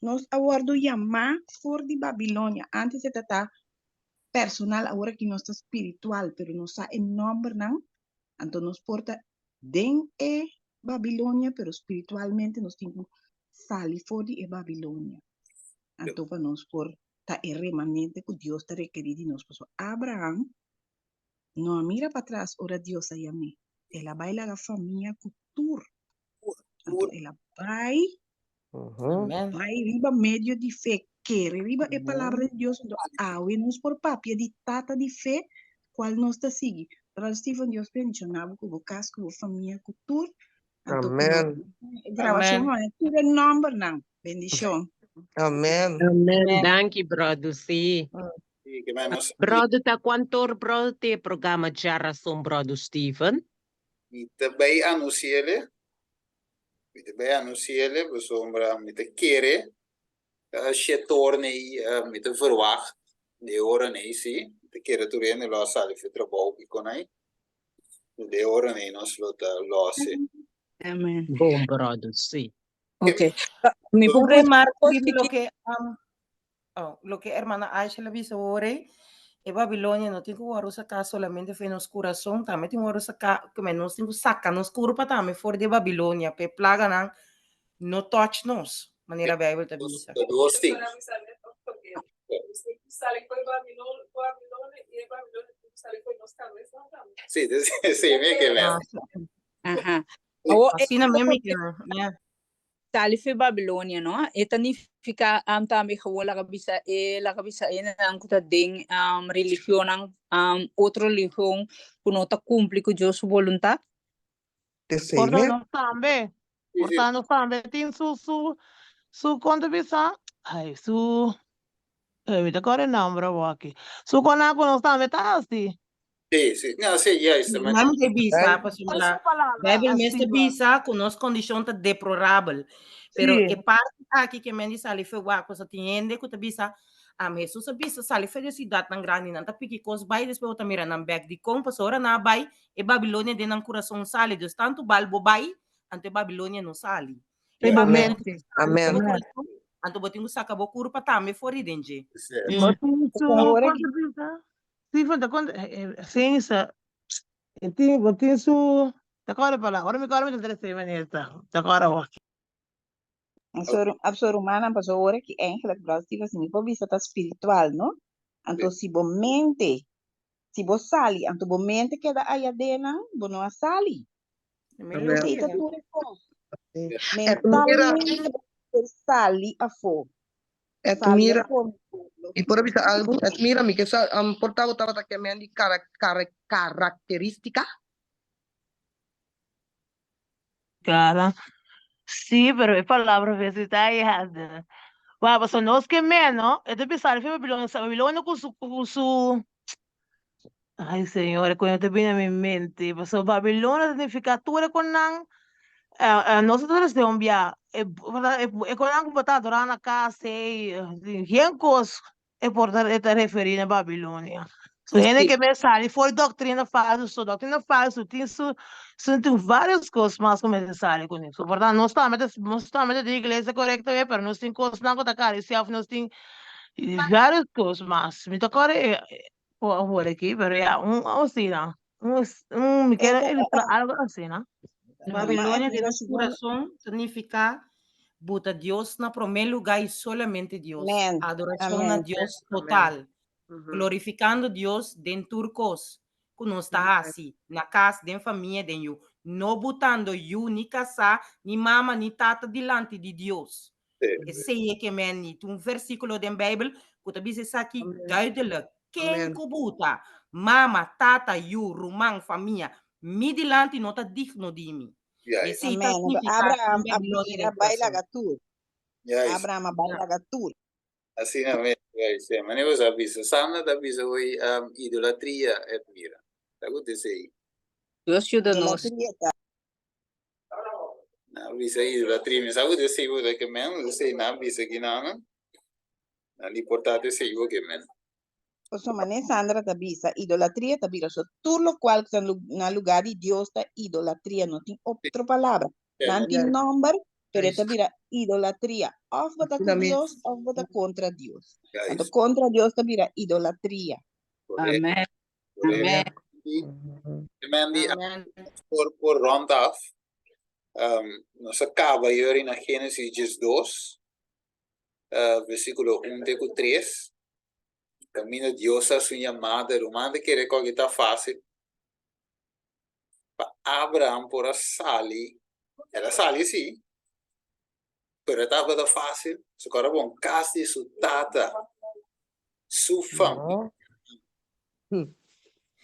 nos a wòrdu yamá for di Babilonia. Ántes e ta ta personal, awor aki nos ta spiritual, pero nos sa e nòmbernan, anto nos por ta den e Babilonia, pero spiritualmente nos tin ku sali for di e Babilonia. Anto pa nos por ta e remanente ku Dios ta rekerí di nos. Pasobra Abraham no a mira patras ora Dios a yam'é. El a bai laga famia ku tur. Anto el a bai, bai riba medio di fe, kere riba e palabra di Dios. Anto awe nos por papia di tata di fe, kual nos ta sigui. Brother Steven, Dios bendiciona bo ku bo kas, ku bo famia, ku tur. Anto ku Amen. grabashon hoy, tur e nombernan. Bendicion. Amen. Amen. Danki, brother. Sí. Sí, ke men nos Brother, ta kuantor brother te programa Djarason, brother Steven? Mi ta bai anunciele, mi ta bai anunciele pasobra mi ta kere shetor nei, mi ta verwacht de ora nei si, mi ta kere tur hende lo a sali for trabou kiko nei, de ora nei nos lo ta lose. Amen. Bon, brother, sí. Ok. Mi por Un remarco Cos riba chikito. loke um, Oh, loke hermana Aisha la bisa awor ei, e Babilonia no tin ku wòrdu saká solamente for nos kurason, tambe tin wòrdu saká, ku men nos tin ku saka nos kurpa tambe for di e Babilonia, pa e plaganan no touch nos, manera Bijbel ta bisa. Ta dos tin. Sí, sí, mi ke men. Aha. Awor, e Asina mi mi ke, ja. Sali for Babilonia, no? E ta nifiká um, tambe gewoon laga bisa e laga bisa e nan ku ta den um, religionnan um, otro religion ku no ta kumpli ku Dios su boluntat. Esei Por ta mes. nos tambe. Por ta nos tambe tin su su su kon ta bisa? Ai su eh, mi ta kòrda e nòmber awor aki. Su konan ku nos tambe ta hasi. Sí, sí. No, sí, juist. Maar Nan te bisa, Right? pasobra Su palabra, Bijbel mes te así va. bisa ku nos kondishon ta deplorabel. Pero Sí. e parti aki ke men di sali fe wak, pasobra tin hende ku ta bisa, am Hesus a bisa sali fe di e siudatnan grandi, nan ta piki kos bai, despues bo ta mira nan bèk. Dikon? Pasobra ora nan a bai, e Babilonia den nan kurason sali. Dus tantu bal bo bai, anto e Babilonia no sali. E Babilonia Amen. Amen. bo kurason, anto bo tin ku saka bo kurpa tambe for di den dje. Bo tin su Awor kon ta bisa? Stephen ta konta Sensa e tin bo tin su ta kòrda palabra ora mi kòrda mi ta trese manera ta ta kòrda awor. Abso rumannan pasobra ora ki eigenlijk brother Stephen si mi por bisa ta spiritual no anto si bo mente si bo sali anto bo mente keda aya den nan bo no a sali Amen. esei ta tur e kos Edmira, mentalmente bo mester sali afó sali Edmira, afó mi pueblo. mi por a bisa algu? Edmira, mi ke sa, um, por ta bo tabata ke men di cara, cara, característica? Cara. Sí, pero e palabra a veces ta ahí. Wak, pasobra nos ke men, no? E ta bisa riba Babilonia, Babilonia ku su, ku su, ay Señor, e koño ta bini na mi mente. Pasobra Babilonia ta significa tur e konan, nos ta trese un bia, e, e, e konan ku bo ta adora na kas ei, hien kos e por ta, e ta referí na Babilonia. So hende Sí. ke men sali for doktrina falsu, so doktrina falsu tin su, su tin varios kos mas ku mester sali kuné. So por tanto nos tambe ta, nos tambe ta den iglesia korekto e, pero nos tin kosnan ku ta karisiá òf nos tin varios kos mas. Mi ta kòrda e por awor aki, pero ya, un asina, un, un mi kier ilustrá algo asina. Babilonia den nos kurason ta nifiká buta Dios na promé lugá i solamente Dios. Amen. Adorashon na Amen. Dios Amen. total. Glorifikando Dios den tur kos ku nos ta hasi, na kas, den famia, den yu. No butando yu ni kasá, ni mama ni tata dilanti di Dios. Esei e ke men ni. Tin un versíkulo den Beibel ku ta bisa esaki duidelijk. Ken Amen. ku buta mama, tata, yu, ruman, famia, mi dilanti no ta digno di mi. Juist. Esei ta Amen. Anto signifiká Abraham tin a Babilonia bira den bai kurason. laga tur. Juist. Abraham a bai laga tur. Asina mes, juist. Ja, manera bo sa bisa, Sandra ta bisa hoy um, idolatria, Edmira. Ta ku esei? Dios yuda nos. Idolatria ta. Na bisa idolatria, mi sa ku esei bo ta ke men, esei na bisa ki nan, na li por ta esei bo ke men. Pasobra manera Sandra ta bisa, idolatria ta bira so tur lokual ku ta na lugá di Dios ta idolatria, no tin otro palabra. Nan tin nòmber, pero e ta bira idolatria. Òf bo ta ku Dios òf bo ta kontra Dios. Anto kontra Dios ta bira idolatria. Amen. Amen. Mandy, por por rond af, nos a kaba yori na Génesis 12, versíkulo 1 te ku 3. Kaminda Dios a su yamada, ruman ta kere ku aki ta fásil. Pa Abraham por a sali, el a sali sí, pero e tabata fásil. Su kòrda bon, kas di su tata, su famia.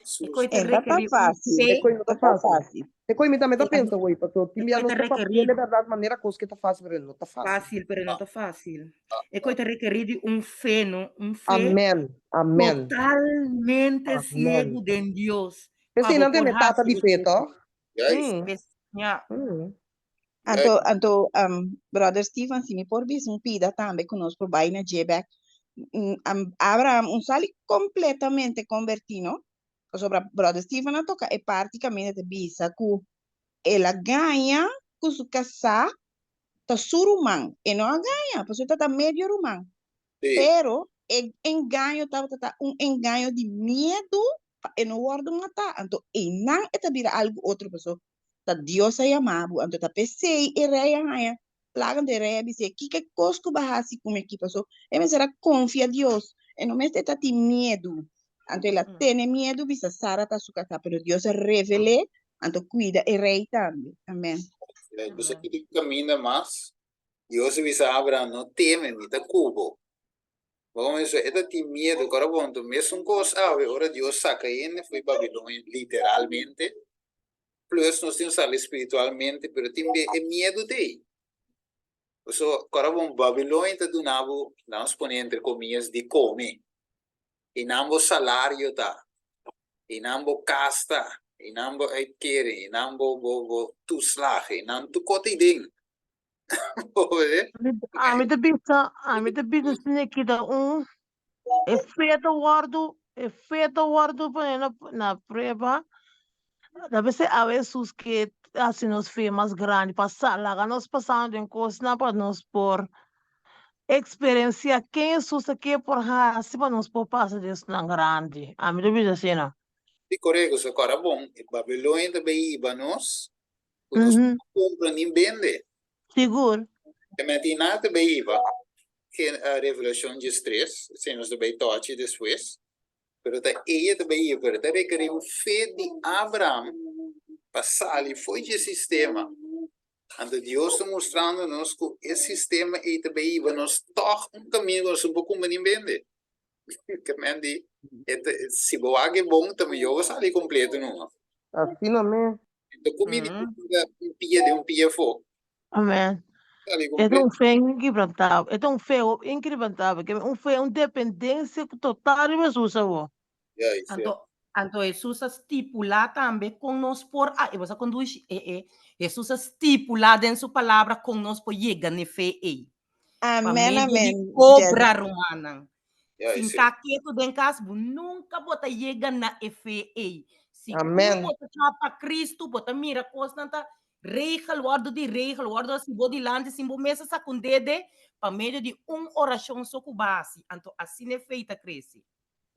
Su E koi ta E ta rekerí un fásil. fe. E koi no ta E ta fásil. fásil. E koi mi tambe ta pensa hoy, pasobra tin E bia koi nos ta ta papia rekerí de bèrdat manera kos ke ta fásil, pero e no ta fásil. fásil, pero no ta fásil. E koi ta rekerí di un fe, no? Un fe Amèn, amèn. totalmente Amèn. siegu den Dios pa P'esei bo nan por tene tata hasi di e fe, kos. tòg? Juist. P'es, ya. Anto, anto, um, brother Steven, si mi por bisa un pida tambe ku nos por bai na dje bek. Abraham un sali kompletamente konbertí, no? Pasobra brother Steven a toka e parti kaminda ta bisa ku el a gaña ku su kasá ta su ruman. E no a gaña, pasobra e ta medio ruman. Pero e engaño tabata ta un engaño di miedu pa e no wòrdu matá. Anto einan e ta bira algu otro paso ta Dios a yama bo. Anto ta p'esei e rei a haña plaga. Anto e rei a bis'é, Kiko e kos ku bo a hasi ku mi aki? Paso e mester a konfia Dios. E no mester ta tin miedu. Anto el a tene miedu bisa Sara ta su kasá, pero Dios a revel'é, anto kuida e rei tambe. Amèn. Bo sa kiko kaminda mas Dios a bisa Abraham, No teme, mi ta ku bo. Bo komo e ta tin miedu, kora bon, anto mesun kos awe ora Dios saka hende fo'i Babilonia, literalmente, plus nos tin sali spiritualmente, pero tin be e miedu ta ei. Paso, kora bon, Babilonia ta duna bo, lanos pone entre komillas, di kome. Einan bo salario ta, einan bo kas ta, einan bo uitkering, einan bo bo bo toeslag, einan tur kos ta den. Ami ta bisa, ami ta bisa si ne kita un e fe ta wòrdu, e fe ta wòrdu pone na na prueba. Ta p'esei awe Hesus ke hasi nos fe mas grandi pa sa laga nos pasando den kosnan pa nos por eksperensiá ken Hesus ta ke por hasi pa nos por pasa den esnan grandi. Ami ta bisa asina. Si korekto, so kòrda bon, e Babilonia ta bay hiba nos ku nos no kumpra ni bende. Sigur. E menti nada ta bay hiba. Revelashon diestres, esei nos ta bay tochi despues. Pero ta ella ta bay hiba, pero ta rekerí un fe di Abraham pa sali fo'i dje sistema. Anto Dios ta mustrando nos ku e sistema ei ta bay hiba nos tòg un kaminda ku nos no por kumpra ni bende. Ke men di, e ta, si bo wak e bon, ta mihó bo sali kompleto numa. Asina mes. Ta ku mi di un pia den un pia afó. Amen. Sali E ta kompleto. un fe inkebrantabel. E ta un fe inkebrantabel. Ke un fe, un dependensia total riba Hesus awor. Juist, ja. Anto, anto Hesus a stipulá tambe kon nos por a, e bo sa kon dushi e e, Hesus a stipulá den su palabra kon nos por yega n'e fe ei. Pa Amen, medio di amen, obra, Jennifer. rumannan. Juist, ja. Sinta ketu den kas, bo nunka bo ta yega na e fe ei. Si ku Amen. bo ta traha pa Kristu, bo ta mira kosnan ta regel, wòrdu di regel, wòrdu hasi bo dilanti sin bo mes a saka un dede, pa medio di un orashon so ku bo a hasi. Anto asina e fe ta krese.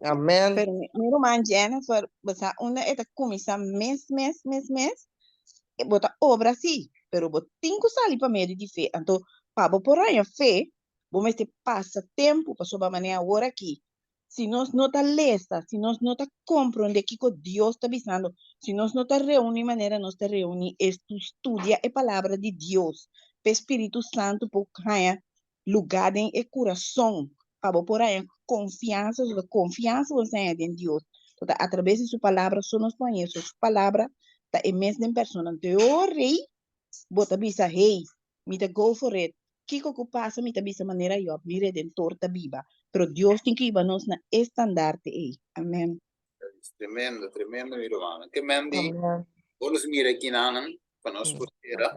Amen. Pero mi, mi ruman Jennifer, bo sa unda e ta kuminsá mes, mes, mes, mes? E bo ta obra sí, pero bo tin ku sali pa medio di fe. Anto, pa bo por haña fe, bo mester pasa tempu, pasobra manera awor aki, si nos no ta lesa, si nos no ta komprondé kiko Dios ta bisando, si nos no ta reuní manera nos ta reuní, es tu studia e Palabra di Dios, p'e Spiritu Santu por haña lugá den e kurason pa bo por haña konfiansa, so ta konfiansa bo haña den Dios. So ta atrabes di su palabra so nos por haña, so su palabra ta e mes den persona. Anto e ora ei bo ta bisa, hey, mi ta go for it. Kiko ku pasa mi ta bisa manera Job, mi Redentor ta biba. Pero Dios tin ku hiba nos na e standarte ei. Amen. Tremendo, tremendo mi rumannan. Ke men di Amen. ora nos mira kinanan pa nos por sera.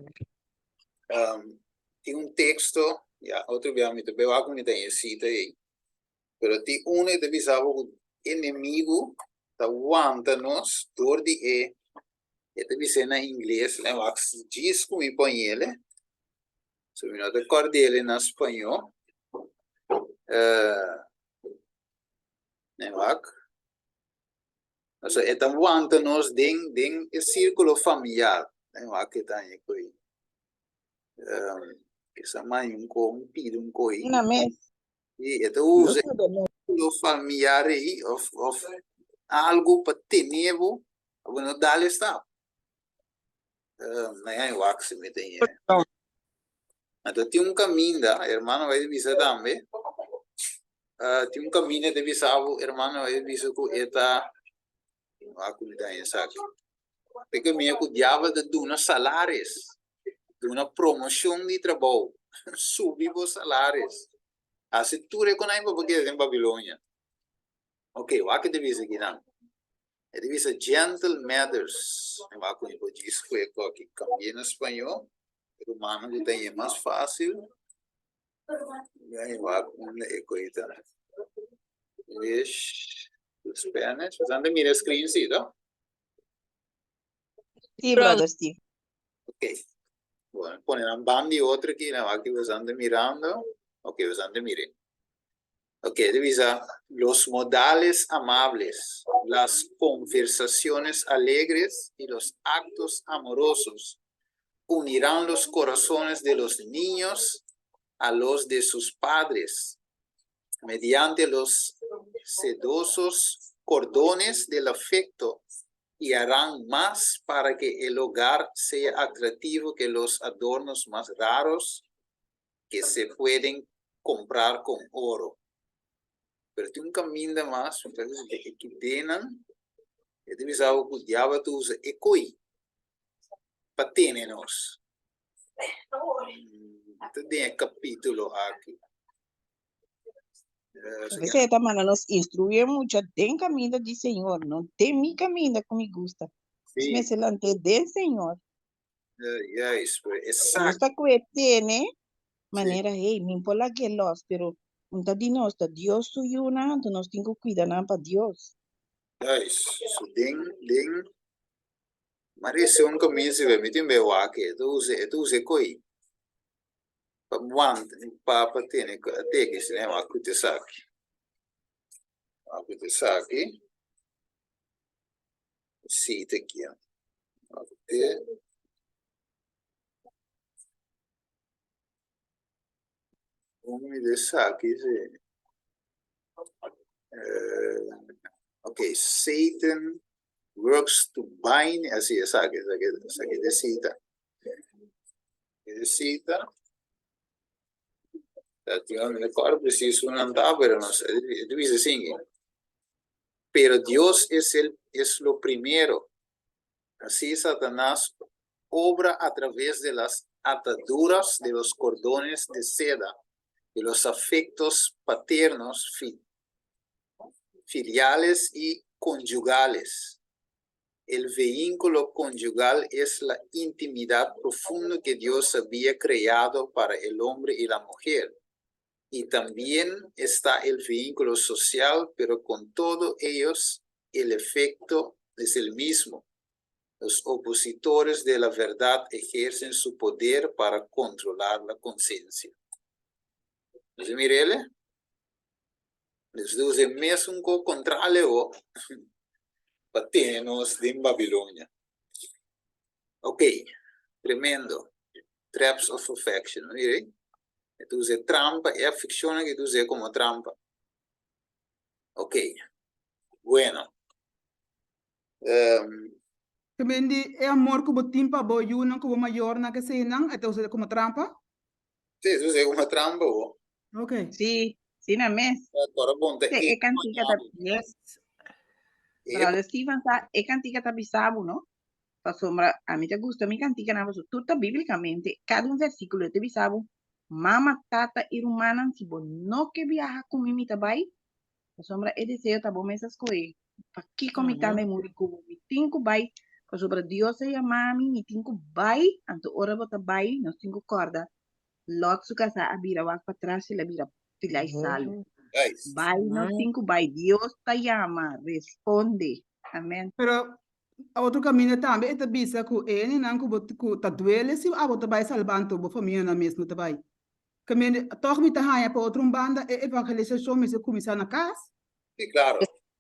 Um, tin un teksto, ya, otro bia mi ta beu aku mi ta en sita ei. Pero tin uno e ta bisa bo ku enemigu ta wanta nos dor di e, e ta bis'é na ingles, lei wak djis ku mi pon ele, so mi no ta kòrd'ele na spañó. Uh, lei wak. Paso e ta wanta nos den den e sírkulo familiar. Lei wak ke ta haña ku ei. Um, kisa mai un ko, un pida un ko ei. Una mes. I e ta usa e sírkulo familiar ei òf òf algu pa tene bo pa bo no dal e stap. Um, na haña wak si mi ta haña. Anto tin un kaminda, hermano bai bisa tambe, uh, tin un kaminda ta bisa bo, hermano bai bisa ku e ta, wak ku mi ta haña esaki. E kaminda ku diabel ta duna salaris, duna promoshon di trabou, subi bo salaris, hasi tur e konai pa bo keda den Babilonia. Ok, wak e ta bisa kinan. E ta bisa gentle matters. Mi wak ku mi por djis ku e koki kambia na spañó. E rumannan ku ta haña mas fásil. Mi wak unda e koe ta. English to Spanish. Boso ta mira e screen si, to? Sí, brother Steve. Ok. Bueno, pone nan banda di otro aki, nan wak ki boso ta mirando. Ok, boso ta mira. Ok, ta bisa, los modales amables, las conversaciones alegres y los actos amorosos unirán los corazones de los niños a los de sus padres, mediante los sedosos cordones del afecto y harán más para que el hogar sea atractivo que los adornos más raros que se pueden comprar con oro. Pero tin un caminda mas, entonces de ekidenan, e ta bisa bo cu diabel ta usa e coi pa tene nos. Ta den e capítulo aki. Esei ta manda nos instruí e mucha den caminda di Señor, no den mi caminda cu mi gusta. Nos mester lant'é den Señor. Juist, pero Nos esaki. ta cu e tene manera, hey, mi por lag'é los, pero un ta di nos, ta Dios su yunan, anto nos tin cu cuida nan pa Dios. Juist, so den, den, Maria un caminda si mi tin be wak, e ta usa, e ta usa e coi pa wanta, pa, pa tene, teke si ne, wak cu ta esaki, wak cu ta esaki. Sí, te kia. Te. Un de esaki sí. Uh, ok, Satan works to bind, así, esaki, esaki, esaki de cita. De cita. Dat yo no recuerdo preciso un andaba, pero no sé, dice así. Pero Dios es el es lo primero. Así Satanás obra a través de las ataduras de los cordones de seda, de los afectos paternos, fi, filiales y conyugales. El vínculo conyugal es la intimidad profunda que Dios había creado para el hombre y la mujer. Y también está el vínculo social, pero con todos ellos el efecto es el mismo. Los opositores de la verdad ejercen su poder para controlar la conciencia. Dus mirele? Dus dus e mesun ko kontrale o pa tene nos den Babilonia. Ok, tremendo. Traps of affection. Mire? E ta usa trampa, e afekshon aki ta usa komo trampa. Ok, bueno. Um, Te di e amor ku bo tin pa bo yunan ku bo mayornan ke eseinan, e ta usa komo trampa? Sí, e ta usa komo trampa bo. Ok. Sí, sí na mes. Ora bon ta Sí, e kantika ta Yes. Brother Steven sa, e kantika ta bisa bo, no? Pasobra ami ta gusta mi kantikanan pasobra tur ta bíblikamente, kada un versíkulo ta bisa bo, mama, tata i rumannan, si bo no ke biaha ku mi, mi ta bai, pasobra e deseo ta bo mes a skohe. Pakiko mi ta me muri ku bo? Mi tin ku bai, pasobra Dios a yama mi, mi tin ku bai. Anto ora bo ta bai, nos tin ku kòrda, Lòt su kasá a bira wak patras, el a bira pilá i salu. Bai, nos tin ku bai. Dios ta yama, responde. Amèn. Pero otro kaminda tambe e ta bisa ku e hendenan ku bo ku ta duele si abo ta bai salba anto bo famianan mes no ta bai. Kaminda tòg mi ta haña pa otro un banda e evangelisashon mester kuminsá na kas. Sí, claro.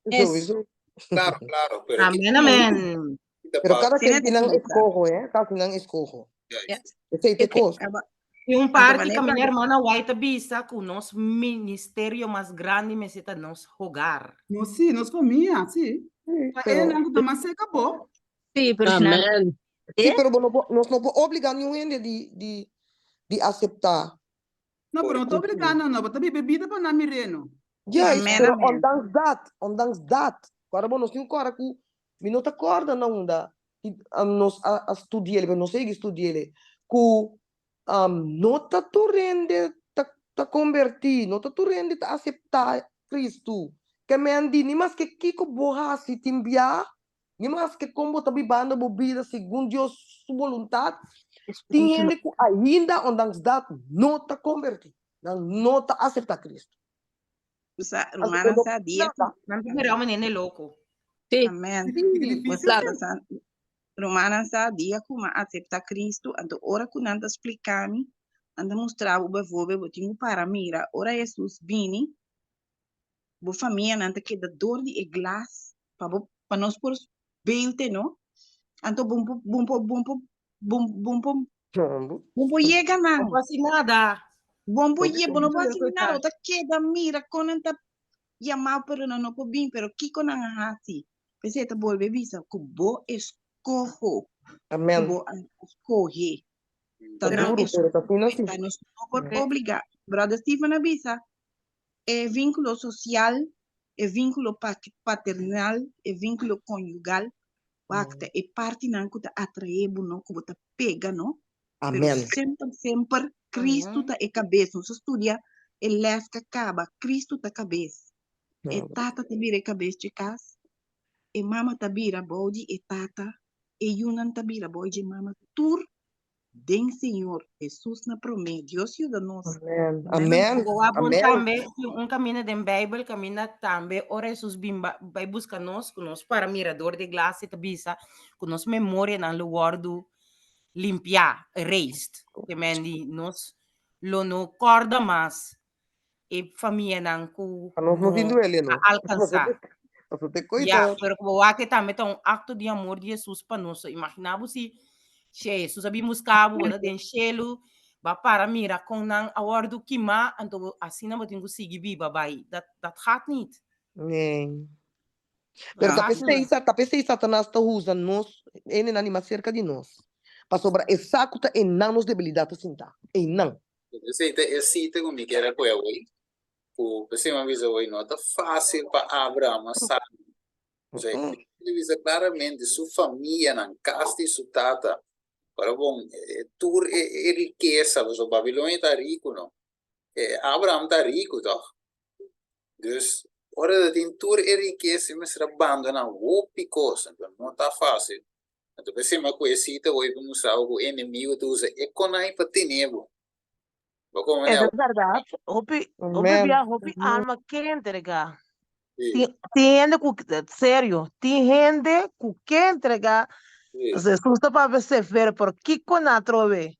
Sowieso. Claro, claro. Pero Amén, amén. Pero kada ken tin nan eskoho, eh? Kada tin nan eskoho. Esei ta e kos. I un parti kaminda hermana White ta bisa ku nos ministerio mas grandi mester ta nos hogar. Nos sí, nos famia, sí. Pa pero- enan ku ta mas serka bo. Sí, pero si nan- Amén. Sí, pero bo no por, nos no por obliga niun hende di, di, di aseptá. No, pero no ta obliga nan, no. Bo ta biba e bida pa nan mir'é, no. Juist, Amén, pero amén. ondanks dat, ondanks dat, kòrda bo, nos tin ku kòrda ku mi no ta kòrda na unda i nos a a studi'el, pero nos a yega studi'el, ku no ta tur hende ta ta kombertí, no ta tur hende ta aseptá Kristu. Ke men di, ni maske kiko bo hasi tin bia, ni maske kon bo ta bibando bo bida segun Dios su boluntat, tin hende ku ainda, ondanks dat, no ta kombertí, nan no ta aseptá Kristu. Sa, Anto rumannan bo no sa dia nada. Nan ta mira un nene loko. Sí. Amen. Sí. Bo sa, sa, rumannan sa dia ku m'a aseptá Kristu, anto ora ku nan ta splika mi, nan ta mustra bo bijvoorbeeld, bo tin ku para mira, ora Hesus bini. Bo famianan ta keda dor di e glas pa bo pa nos por beelte no. Anto bon por bon por bon por bon bon por bon por yega nan. Bon por hasi nada. Bon por ye bo no por hasi nada bo ta keda mira kon nan ta yamao pero nan no por bin pero kiko nan a hasi. P'esei e ta bolbe bisa ku bo eskoho ku bo a skohe ta nan eskoho ta nos no por obliga. Brother Stephen a bisa e vínculo social, e vínculo paternal, e vínculo conyugal, wak ta e partinan cu ta atrae bo no, cu bo ta pega no. Pero Amen. semper, semper Cristo ta e cabes. Nos a studia e les ca caba, Cristo ta cabes. E tata ta bira e cabes dje cas, e mama ta bira bou di e tata, e yunan ta bira bou dje mama. Tur den Señor Jesus na promé. Dios yuda nos. Amen. Amen. Bo a bon Amen. tambe tin un camina den Bijbel, camina tambe ora Jesus bin ba, bai busca nos, cu nos para mirador de glas y ta bisa cu nos memorianan lo wordu limpiá, erased. Ke men di nos lo no corda mas e famianan ku Pa nos no tin no duele, no. a alkansá. Paso te Ya, koita. pero ku bo wak e tambe ta un akto di amor di Hesus pa nos. So, imaginá bo si she Hesus a bin buska bo, bo ta den shelu, bo a para mira kon nan a wòrdu kimá, anto bo asina bo tin ku sigui biba bai. Dat, dat gaat niet. Nee. Pero Dat ta gaat p'esei, niet. sa- ta p'esei Satanas ta usa nos, hendenan di mas serka di nos. Pasobra e sa ku ta einan nos debilidat ta sintá. Einan. Esei ta e sita ku mi kier a kohe awor, ku p'esei mi a bisa awor no ta fásil pa Abraham a sali. Osea, e bisa klaramente su famianan, kas di su tata, ora bon, tur e rikesa, pasobra Babilonia ta riku no, Abraham ta riku tòg. Dus, ora ta tin tur e rikesa e mester a bandoná hopi kos, anto no ta fásil. Anto p'esei mi a kohe sita hoy pa mustra bo ku e enemigo ta usa e konai pa tene bo. Bo komo Eso ne es verdad. Hopi, hopi Amen. bia, hopi alma ke entrega. Sí, Tin, tin hende ku, serio, tin hende ku ke entrega. sí. Jesus ta papia severo, pero kiko nan atrobe?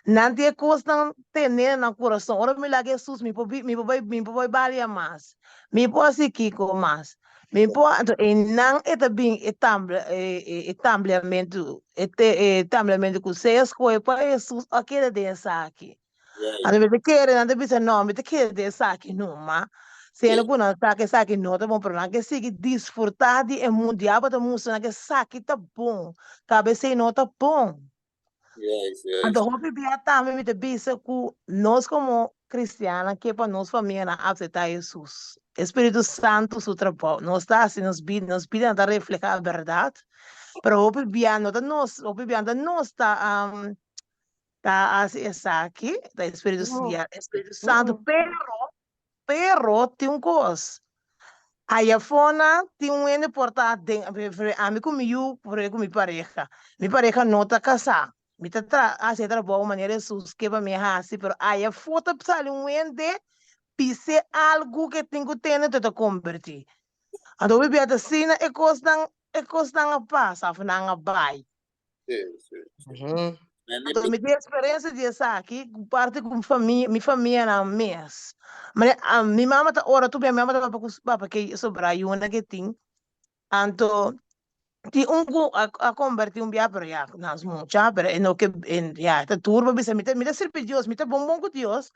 Nan tin e kosnan tene na nan kurason. Ora mi laga Hesus, mi por bi, mi por bai, mi por bai balia mas. Mi por hasi kiko mas. Mi por, anto einan e ta bin e tambla, e, e, e tambleamentu, e te, e tambleamentu ku sea skohe pa Hesus a keda den esaki. Juist. Anto mi ta kere, nan ta bisa, no, mi ta keda den esaki numa. Siendo ku nan sa ku esaki no ta bon, pero nan ke sigui disfrutá di e mundu. Diabel ta mustra nan ku esaki ta bon, kaba esei no ta bon. Juist, juist. Anto hopi bia tambe mi ta bisa ku nos komo kristiannan ke pa nos famianan aseptá Hesus. E Spiritu Santu su trabou. Nos ta hasi nos bida, nos bidanan ta reflehá bèrdat, pero hopi bia no ta nos, hopi bia no ta nos ta ta hasi esaki, ta e Spiritu, No. ya, e Spiritu Santu, Mm-mm. pero Pero tin un kos, ayafona tin un hende por ta den, ami ku mi yu, por ku mi pareha. Mi pareha no ta kasá. Mi ta tra hasi e trabou manera Hesus ke pa mi hasi, pero ayafó ta sali un hende bis'é algu ke tin ku tende anto e ta kombertí. Anto hopi bia ta asina e kosnan e kosnan a pasa òf nan a bai. Sí, sí, sí. Ujú. Anto mi tin experiencia di esaki ku parti ku mi famia, mi famianan mes. Mane mi mama ta ora tur bia, mi mama ta papia ku su papa ke sobra yunan ke tin. Anto tin un ku a a kombertí un bia pero ya nan mucha pero e no ke ya e ta tur pa bisa mi ta mi ta sirbi Dios, mi ta bon bon ku Dios,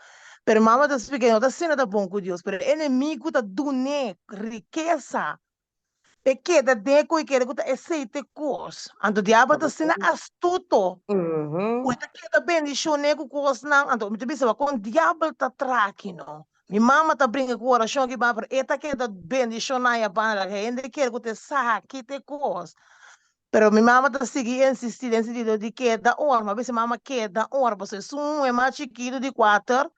pero mama ta splika e no ta asina ta bon ku Dios, pero e enemigu ta dun'é rikesa E keda den ku e kere ku ta esei te kos. Anto diabel ta asina astuto ku e ta keda bendishon'é ku kosnan. Anto mi ta bisa bo kon diabel ta traha aki no. Mi mama ta bringa ku orashon aki ba pero e ta keda bendishoná i a banda laga hende kere ku ta esaki te kos. Pero mi mama ta sigui insistí den sentido di keda ora. Mi a bisa mama keda ora pasobra esun muhé mas chikitu di kuater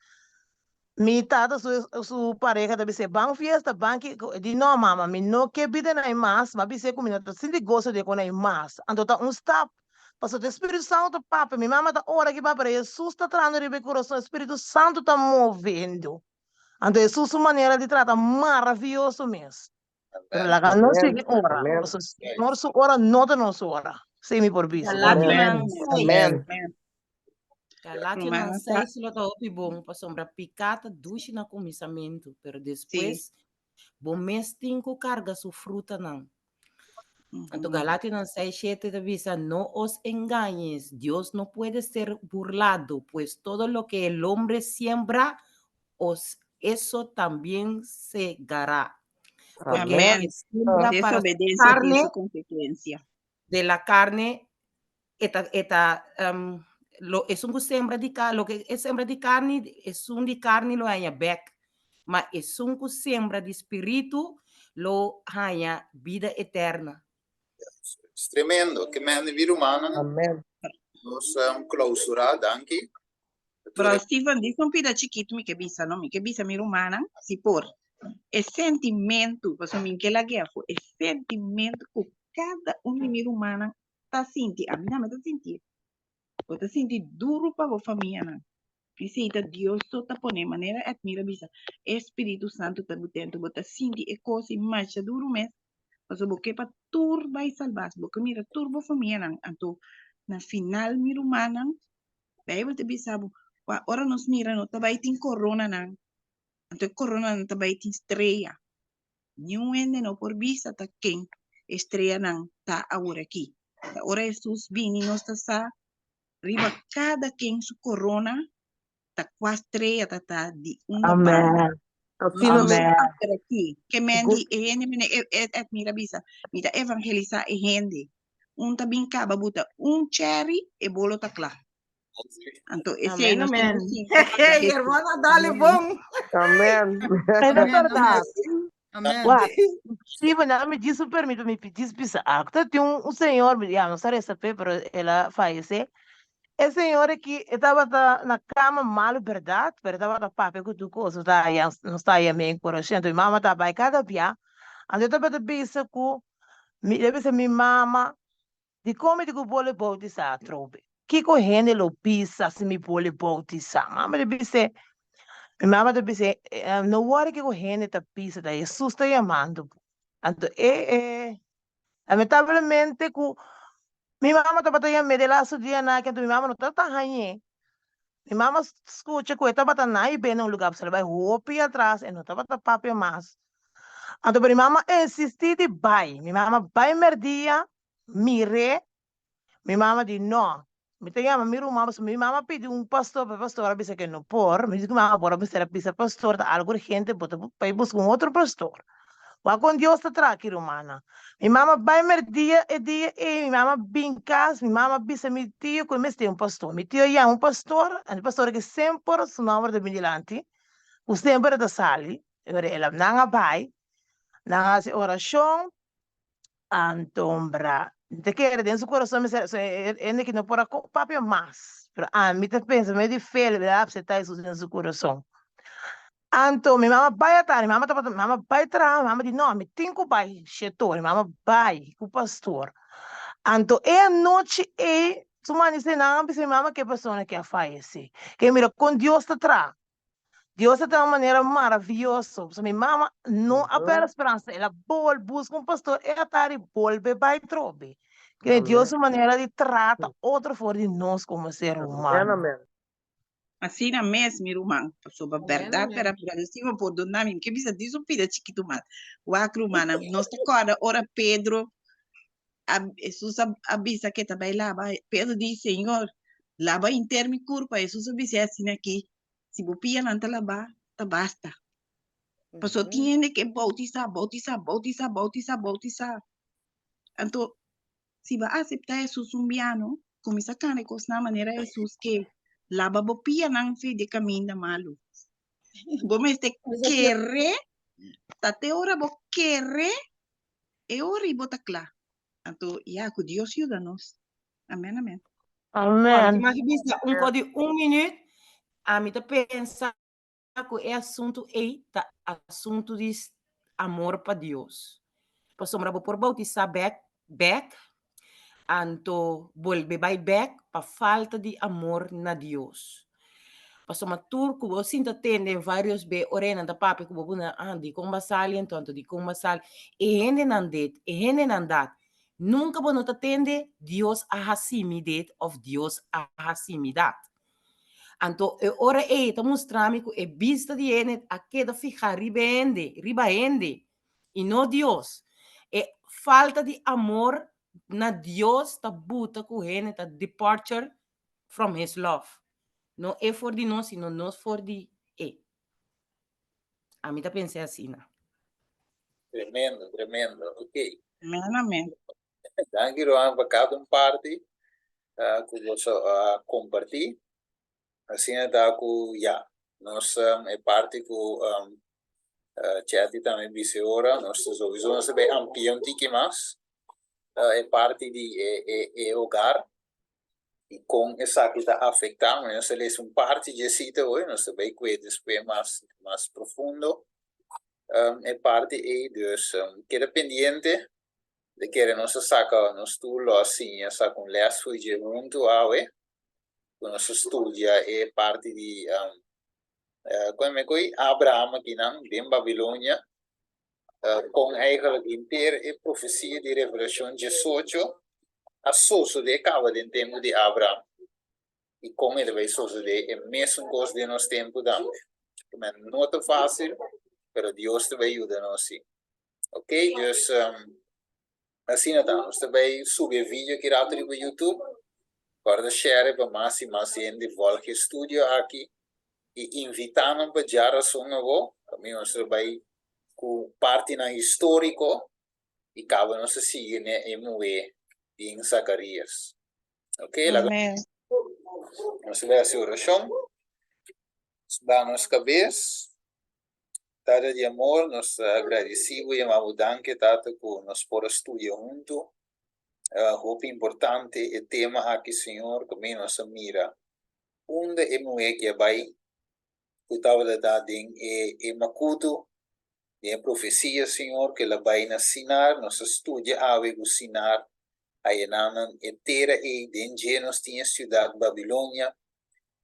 Mi tata su su pareha ta bis'é, Ban fiesta, ban kiko. E di, No, mama, mi no ke bida na e mas. M'a bis'é ku mi no ta sinti goso di e kon ei mas. Anto ta un stap. Pasobra e Spiritu Santu ta papia. Mi mama ta ora aki papia, pero Hesus ta trahando riba e kurason. E Spiritu Santu ta movendo. Anto Hesus su manera di trata maravioso mes. Pero laga nos sigui ora, pasobra Señor su ora no ta nos ora. Esei mi por bisa. Galationan 6. Amen. Galationan 6 lo ta hopi bon, pasobra piká ta dushi na kuminsamentu, pero despues Sí. Bo mes tin ku karga su frutanan. Anto Galationan 6, 7 ta bisa, No os engañes, Dios no puede ser burlado, pues todo lo que el hombre siembra, os eso también segará. Porque el Amén. que siembra para su Desobediencia tin carne, su consecuencia. de la carne, e ta, e ta, um, lo, esun ku sembra di ka, loke e sembra di karni, esun di karni lo haña bèk, ma esun ku sembra di spiritu lo haña bida eterna. Es tremendo. Ke mende mi rumannan. Amen. Nos um, clausura, danki. Bro Steven, dis un pida chikitu mi ke bisa, no? Mi ke bisa mi rumannan, si por. E sentimentu, pasobra mi ke lag'é afó, e sentimentu ku kada un di mi rumannan ta sinti, ami tambe ta sintié. Bo ta sinti duru pa bo famianan. P'esei ta Dios so ta pone, manera Edmira bisa, e Spiritu Santu ta butento. Bo ta sinti e kos i masha duru mes, pasobra bo ke pa tur bai salbá, bo ke mira tur bo famianan. Anto, na final, mi rumannan, Beibel ta bisa bo, kua ora nos mira no ta bai tin koronanan, anto e koronanan ta bai tin strea. Niun hende no por bisa ta ken e streanan ta aworakí. Ta ora Hesus bini nos ta sa riba kada ken su korona ta kua strea ta ta di unda banda. Amen. Asina Amen. aworakí. Ke men di e hende mene e e Edmira bisa, mi ta evangelisá e hende. Un ta bin kaba buta un cherry e bolo ta kla. Anto esei Amen, nos tin amen. ku sinti Hey, hermana, dale bon. Amen. É Amen, amen. verdade. Amen. Wak, Steven, na mi djis un permito, mi djis bisa algo. Ta tin un, un señor, ya no sa resa p'e, pero el a fayece. E señor aki, e tabata na cama malo berdad, pero e tabata papia cu tur cos, nos ta haya, nos ta haya men corazon. Anto mi mama ta bay cada bia, anto e tabata bisa cu, mi, el a bisa mi mama, Dikon mi di ku bo lo boutisá atrobe? Kiko hende lo bisa si mi bole boutisá? Mama ta bis'é, mi mama ta bis'é, No wòri kiko hende ta bisa, ta Hesus ta yamando bo. Anto e, e, lamentablemente ku mi mama tabata yam'é de lastu dianan aki, anto mi mama no tabata hañ'é. Mi mama skucha ku e tabata na i bende un lugá, pasobra el a bai hopi atras, e no tabata papia mas. Anto pero mi mama insistí di bai. Mi mama bai mèrdia, mir'é. Mi mama di, No, mi ta yama mi ruman pasobra mi mama a pidi un pastor, pero e pastor a bisa ke no por. Mi di ku mi mama, Bo a mester a bisa pastor, ta algu urgente, bo ta bai buska un otro pastor. Wak kon Dios ta traha ki rumannan. Mi mama bai mèrdia e dia ei, mi mama bin kas, mi mama bisa mi tio ku e mester un pastor. Mi tio yama un pastor, anto e pastor aki semper su nòmber ta bin dilanti, ku semper e ta sali. Ora el a nan a bai, nan a hasi orashon, antombra mi ta kere den su kurason mi sa e hende ki no por a papia mas, pero ami ta pensa medio di fe el a apseptá Hesus den su kurason. Anto mi mama bai atardi, mi mama tabata mi mama bai traha, mi mama di no mi tin ku bai shetor, mi mama bai ku pastor. Anto e anochi ei su manda nan a bisa mi mama ke persona ke a fayesé, ke mira kon Dios ta traha. Dios ta traha un manera maravioso. Pasobra mi mama no a perde speransa. El a bol buska un pastor e atardi bolbe bai trobe. Kende Dios su manera di trata otro for di nos komo ser humano. Asina mes, mi ruman, pasobra bèrdat, bèrdat, bèrdat, si bo pordona mi, mi ke bisa dis un pida chikitu mas. Wak, rumannan, nos ta kòrda ora Pedro a, Hesus a, a bisa ke ta bai laba, Pedro di, Señor, laba henter mi kurpa. Hesus a bis'é asina aki, Si bo pianan ta labá, ta basta. Pasobra tin hende ke boutisá, boutisá, boutisá, boutisá, boutisá. Anto, si bo a aseptá Hesus un biano, kuminsá kanda e kosnan manera Hesus ke laba bo pianan fe di e kaminda malu. Bo mester kere, ta te ora bo kere, e ora ei bo ta kla. Anto, ya, ku Dios yuda nos. Amen, amen. Amen. Mag ik bisa un ko di un minuut? Ami ta pensa ku e asuntu ei ta asuntu di amor pa Dios. Pasobra bo por bautisá bek bek, anto bolbe bai bek pa falta di amor na Dios. Pasobra tur ku bo sinta tende varios be ora e nan ta papia ku bo bo na ah dikon bo a sali anto anto dikon bo a sali. E hendenan dit, e hendenan dat. Nunka bo no ta tende Dios a hasi mi dit òf Dios a hasi mi dat. Anto e ora ei ta mustra mi ku e bista di hende a keda fihá riba hende, riba hende i no Dios. E falta di amor na Dios ta buta ku hende ta departure from his love. No e for di nos, sino nos for di e. Ami ta pensa asina. Tremendo, tremendo. Ok. Amen, amen. Danki Roan pa kada un parti uh, ku boso a kompartí. Asina ta ku ya, nos um, e parti ku um, uh, Chetty tambe bisa ora, nos ta sowieso nos ta bai amplia un tiki mas uh, e parti di e, e, e hogar i kon esaki ta afektá. Nos ta lesa un parti dje sita hoy, nos ta bai kue despues mas, mas profundo um, e parti ei. Dus um, keda pendiente. De kere nos a saka, nos tur lo a siña saka un les for dje huntu awe, ku nos a studia e parti di um, uh, kon me koi Abraham akinan den Babilonia, uh, kon eigenlijk henter e profesia di Revelashon 18 a sosodé kaba den tempu di Abraham i kon e ta bai sosodé e mesun kos den nos tempu tambe. Men no ta fásil, pero Dios ta bai yuda nos sí. Ok, dus um, asina ta. Nos ta bai subi e video aki rato riba YouTube. Kòrda share pa mas i mas hende volg e studio aki i invitá nan pa djarason awó. Kaminda nos ta bai ku partinan históriko i kaba nos ta sigui n'e e muhé den Zakarias. Ok, laga Amen. nos bai hasi orashon. Nos baha nos kabes. Tata di amor, nos ta agradeci bo i yama bo danki, Tata, ku nos por a studia huntu. Hopi importante e tema aki, Señor, kaminda nos a mira unda e muhé ki a bai, ku tabata ta den e e makutu, den e profesia, Señor, ku el a bai na Sinar. Nos a studia awe ku Sinar a yená nan e tera ei, den dje nos tin e siudat Babilonia,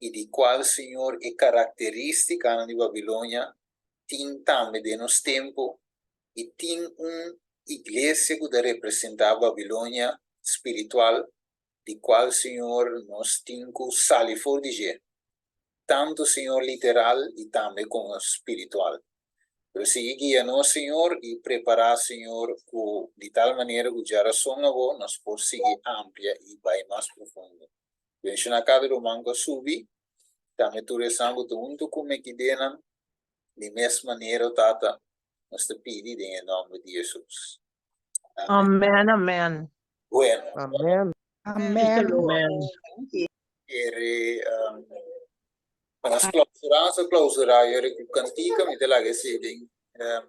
i di kual, Señor, e karakterístikanan di Babilonia tin tambe den nos tempu, i tin un iglesia ku ta representá Babilonia spiritual, di kual, Señor, nos tin ku sali for di dje, tantu, Señor, literal i tambe komo spiritual. Pero sigui guia nos, Señor, i prepará, Señor, ku di tal manera ku djarason awor nos por sigui amplia i bai mas profundo. Benshoná kada ruman ku a subi, tambe tur esnan ku ta huntu ku Mekidenan, di mes manera, o Tata, nos ta pidi den e nòmber di Hesus. Amen. Amen, amen. Bueno. Amen. Amen. Amen. Kere um, pa nos klausurá, nos a klausurá yori ku kantika, mi ta laga esei den um,